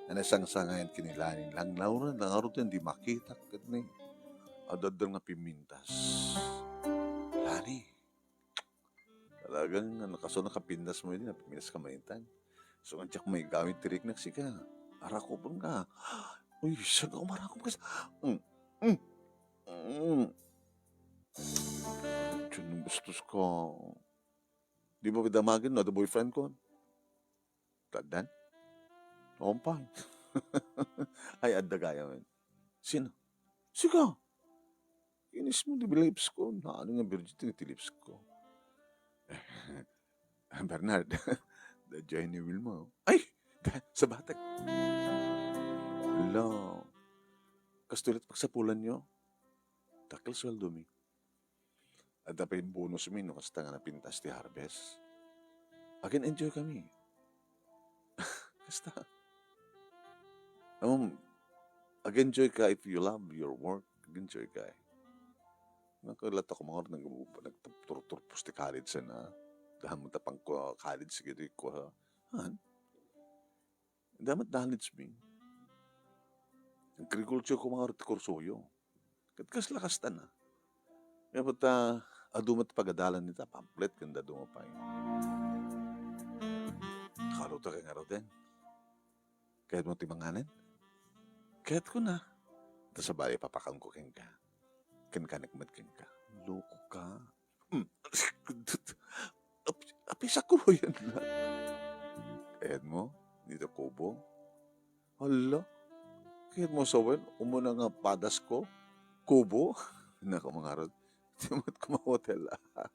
a nasangsangayan ken ni Lani. Langlawna, nangarud ti makitak ket ni adda nga pimintas. Lani, talagang ano, kaso nakapintas mo idi, napintas ka maitang. So, nga diak maigaw ti riknak sika. Arakupen ka. Uy, saan ka umarakup ka sa-, mm, mm, mm. Diyan bastos ka. Di ba damagen no, adda boyfriend ko? Taddan? Ompay. Ay, adda gayam. Sino? Sika! Inis mo di lips ko. Naano nga virgin ti lips ko? Bernard, da Jenny Wilma. Ay! Da, sa batek. Hello. Kastoy la ti pagsapulan nyo? Dakkel sueldo mi. Adda pay bonus mi no kasta nga napintas ti harvest. Again, enjoy kami. Kasta. Um, ag-enjoy ka if you love your work. Ag-enjoy ka eh. Nakalato ko mga nag-, nagturturpos ti college na. Dahan mo tapang ko college sige di ko. Han? Damat college mi. Agriculture ko mga ti kursoyo. Ket kasla kasta na. Kaya ta, adu met pagadalan ita, pamphlet, ken adu nga pay. Kaluta kay ngaruden. Kayat mo ti manganen? Kayat ko na. Ta sabali, papakan ko kenka. Ken kanek met kenka. Loko ka. Mm. Ap-, apisa ko yan na. Kayat mo? Dito kubo? Hala, kayat mo sawen, umuna nga padas ko, kubo? Nako, mangarod, di met kumahotel, ah.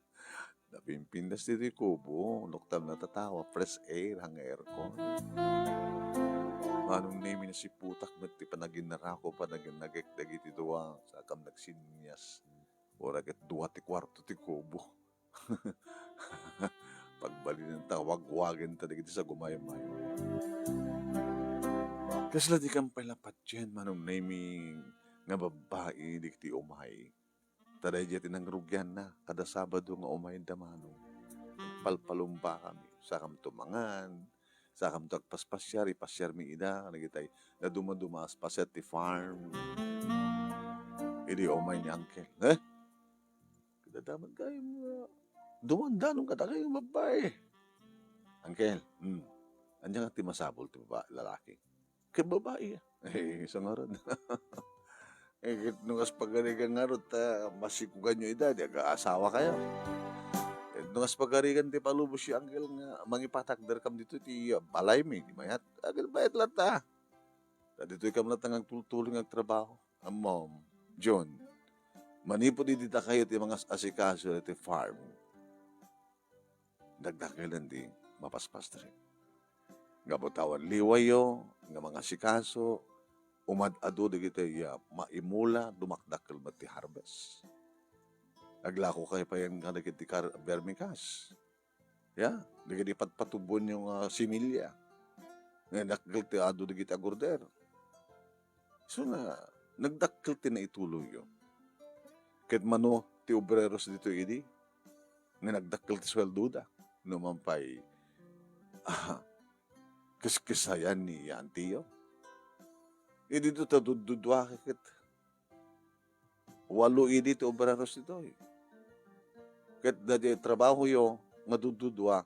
Napimpintas ditoy kubo, nuktam natatawa, fresh air, hang aircon. Manong Nemi, nasiputak met ti panaginarako, panaginagek dagiti dua, sakam nagsinyas. Ura ket dua ti kuarto ti kubo. Pagbalinen ta, wagwagen ta dagiti sagumaymay. Kasla di kan pay la patien, Manong Nemi, nga babbai dagiti umay. Ta daydiay ti nangrugianna, kada Sabado nga umay da Manong. Palpalumba kami, sakam tumangan, sakam to agpaspasiar, ipasiar mi ida, nagitay, naduma-duma, aspasiar ti farm. Idi umay ni Uncle, eh? Kadadaman kayo mga Dumandanom kadakayo nga babbai. Uncle, hmm, ania nga ti masapul ti baba-, lalaki? Ket babbai, ah. Eh, isu ngarud. Eh, ket no kas pagarigan ngarud ta masikuganyo ida, di aga-asawakayo. Eh, no kas pagarigan ti palubosyo, uncle, nga mangipatakderkam ditoy ti, ah, balaymi, di mayat. Agad mayat latta. Ta ditoykam latta nga agtultuloy nga agtrabaho. Ammom, John, manipud idi dakayo ti mangas-asikaso iti farm, dakdakelen ti mapaspastrek. Gapu ta awan liwayyo nga mangasikaso, umad-adu dagiti, ah, maimula, dumakdakkel met ti harvest. Aglakokayo payen kadagiti kar-, vermicast. Ya, dagiti patpatubuenyo nga similya. Nga dakkel ti adu dagiti agorder. So nga, nagdakkel ti naituloyyo. Ket mano ti obreros ditoy idi, nga nagdakkel ti sueldoda. Numan pay, ah, keskesayan ni antiyo. Idi dito ta dudduduaki ket walo idi ti obreros ditoy. Ket daydi trabahoyo nga dududua,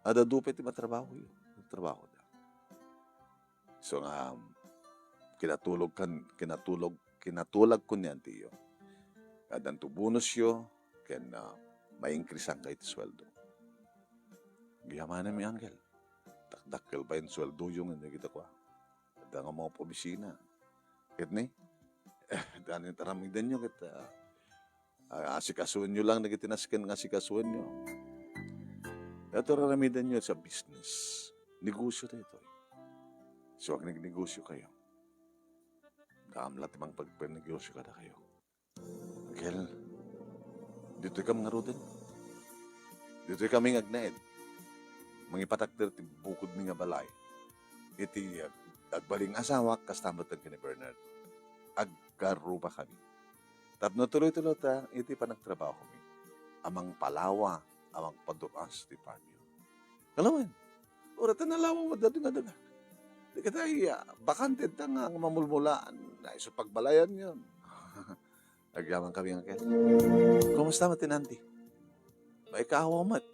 adda dua pay ti matrabahoyo. Trabahoda. So nga, kinatulog kan, kinatulog, kinatulagko ni antiyo. Addanto bonusyo, ken, ah, ma-increasean kayo ti sueldo. Gayam manen, uncle. Dakdakkel pay ti sueldoyo nga dagita kua. Adda nga mga opisina. Ket ni, eh, dani taramidenyo ket, ah, ah, asikasuenyo lang dagiti nasken nga asikasuenyo. Ket aramidenyo sa business. Negosyo daytoy. So, agnegnegosyo kayo. Kaamla ti mangpagpanegosyo kadakayo. Uncle, ditoy kam ngaruden. Ditoy kami nga agnaed. Mangipatakder ti bukodmi nga balay. Iti ag-, agbaling asawak, kasta met ken ni Bernard. Agkarruba kami. Tapno tuloy-tuloy ta iti panagtrabahomi. A mangpalawa, a mangpadur-as ti farmyo. Kalawen, uray ta nalawa met daytoy nga daga. Di ket ay, ah, bakante ta nga, nga mamulmulaan. Ay, so pagbalayan yon. Agyaman kami nga ket. Kumusta met ti nanti? Maikaawa met.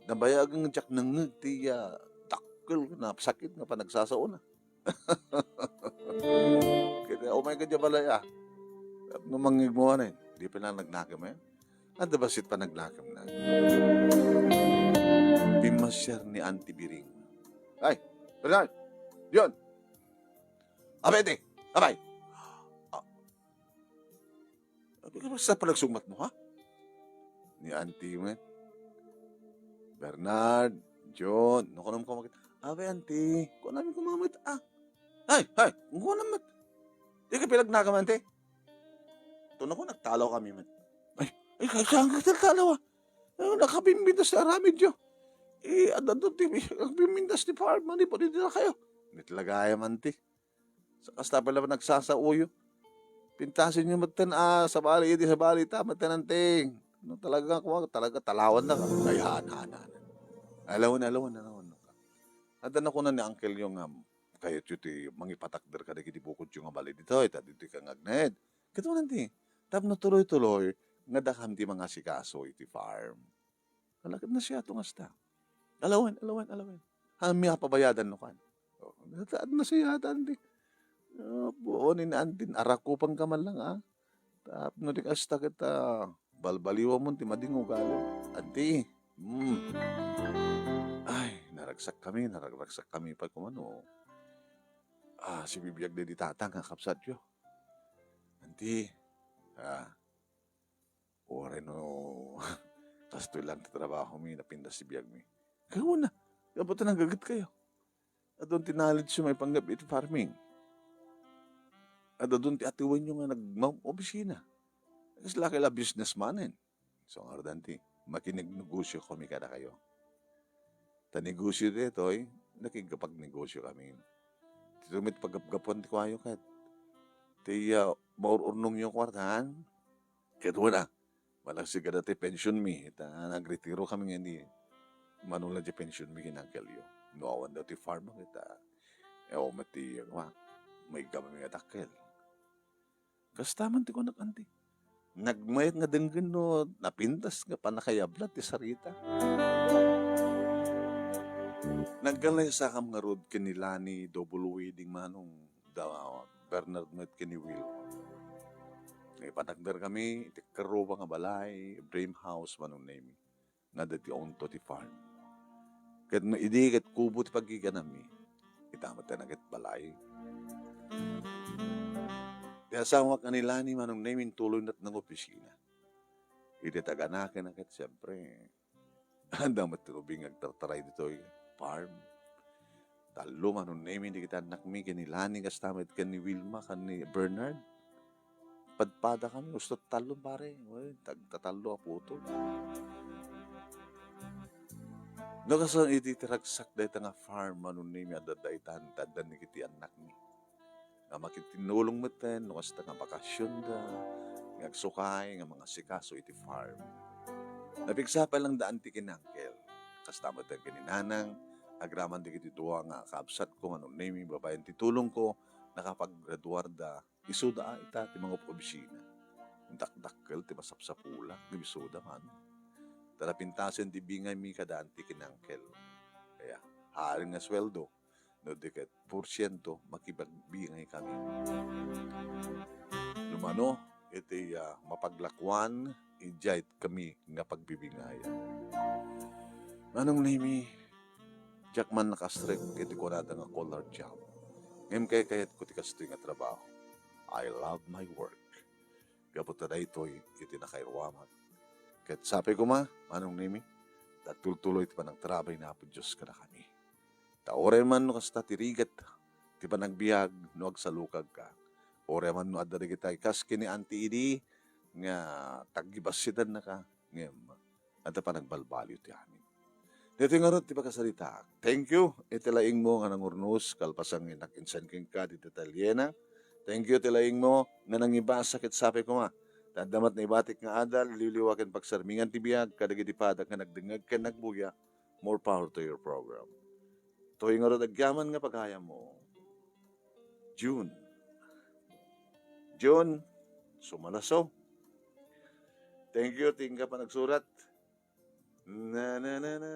Nabayagen diak nangngeg ti, ah, dakkel nga sakit nga panagsasaona. Ket umay ka diay balay, ah. Tapno mangngegmo, ania, di pay la nagnakem, eh. Adda bassit panagnakemna. Pimmasiar ni Auntie Biring. Ay, Bernard! John! Abay, iti! Abay! Ah. Abi ka, basta panagsungbatmo, ha? Ni Auntie met. Bernard, John, no, kunam ko makita. Abay, Auntie, kunam ko mamit, ah. Ay, ay, kunam met. Di ka pinagnakam, Auntie? Ito na ko, nagtalaw kami met. Ay, ay, kay, saan ka nagtalaw, ah? Ay, nakabimbintas ti aramidyo. Eh, adda ti, nakabimbintas ti farm, manipud idi dakayo. Met la gayam, Auntie. Sa kasta pay la nagsasaoyo. Pintasenyo metten, ah, sabali idi sabali ta, metten, Auntie. No, talaga, kuwa, talaga, talawan na ka. Ay, han, han, han. Alawan, alawan, alawan. Adda na kuna ni uncle yo nga, kayatyo ti mangipatakder kadagiti bukodyo nga balay ditoy, ta ditoy ka nga agnaed. Ket, Auntie, tapno tuloy-tuloy, nga dakam ti mangasikaso iti farm. Ala, ket nasiato nga asta. Alawen, alawen, alawen. Haan mi a pabayadan no kan. O, nata-, nasiatan di. Apo, ni Auntie, arakupan ka man lang, ah. Tapno di kasta ket, ah, balbaliwamon ti madi nga ugali. Auntie, hmm. Ay, naragsak kami, naragragsak kami pay kumano. Ah, sibibiag di, di tatang, ah, kabsatyo. Auntie, ah, Uray no, kastoy lang ti trabahomi, napintas ti biagmi. Kayuna, gapu ta nagaget kayo. Adun ti knowledge yo maipanggep iti farming. Adun ti atiwenyo nga nagmaopisina. Kasla kay la businessman, eh. So, ngarud, Auntie, makinegnegosyo kami kadakayo. Ta negosyo daytoy, nakigpagnegosyo kami. Ditoy met paggapgapuan ti kuayo ket ti, ah, maur-urnongyo kuartaan. Ket wala, malagsigada ti pensionmi, ta nagretiro kami ngeni. Mano la ti pensionmi ken uncle yo. No awan daw ti farm, ket, ah, awan met ti, ah, maigga mi nga dakkel. Kasta man ti kunak, Auntie. Nagmayat nga denggen no napintas nga pannakayabla ti sarita. Nagkalaysakam ngarud ken ni Lani, double wedding, Manong, da Bernard met ken ni Will. Naipanagdarkami iti karuba nga balay, dream house, Manong Nemi. Nga dagiti awnto ti farm. Ket no idi ket kubo ti paggigananmi, ita met ti naket balay. Ti asawak nga ni Lani, Manong Nemi, intuloyna ti nangopisina. Iti taganaken ket, siempre, adda met ti ubing nga agtartaray ditoy farm. Tallo, Manong Nemi, dagiti annakmi ken ni Lani, kasta met ken ni Wilma, ken ni Bernard. Padpadakami, usto tallo, pare. Uy, tagtatallo a putol. No, kasta iti ti ragsak dayta nga farm, Manong Nemi, adda daytan, adda dagiti annakmi. Nga makitinulong metten, no, kasta nga bakasionda, nga agsukay, nga mangasikaso iti farm. Napigsa pay lang da anti ken uncle. Kasta metten ken ni nanang, agraman dagiti dua nga kaabsatko, Manong Nemi, babaen ti tulongko, nakapaggraduarda, isuda a ita ti mangob-obisina. Dakdakkel ti masapsapulak, ngem isuda man. Ta napintasen ti bingaymi kada anti ken uncle. Kaya, haaring nga sueldo, no di ket porsiento, makibagbingaykami. No mano, iti, ah, mapaglakuan, idiay kami nga pagbibingayan. Manong Nemi, diak man nakastrek iti kunada nga color job. Ngem kaykayatko ti kastoy nga trabaho. I love my work. Gapu ta daytoy iti nakairuamak. Ket sapay koma, Manong Nemi, ta tultuloy ti panagtarabay ni Apo Dios kadakami. Ta uray man no kasta ti rigat ti panagbiag no agsalukagka. Uray man no adda dagiti kas ken ni Auntie Edie nga tagibassitennaka, ngem adda panagbalbaliw ti amin. Daytoy ngarud ti pakasaritaak. Thank you iti laingmo nga nangurnos kalpasan nga innak insan kenka ditoy ateliena. Thank you iti laingmo nga nangibasa ket sapay koma. Ta adda met naibatik nga adal, liwliwa ken pagsarmingan ti biag kadagiti padak nga nagdengngeg ken nagbuya. More power to your program. Toy ngarud agyaman nga pagayammo. June. June, sumalaso. Thank you, ti inka pa nagsurat. Na, na, na, na.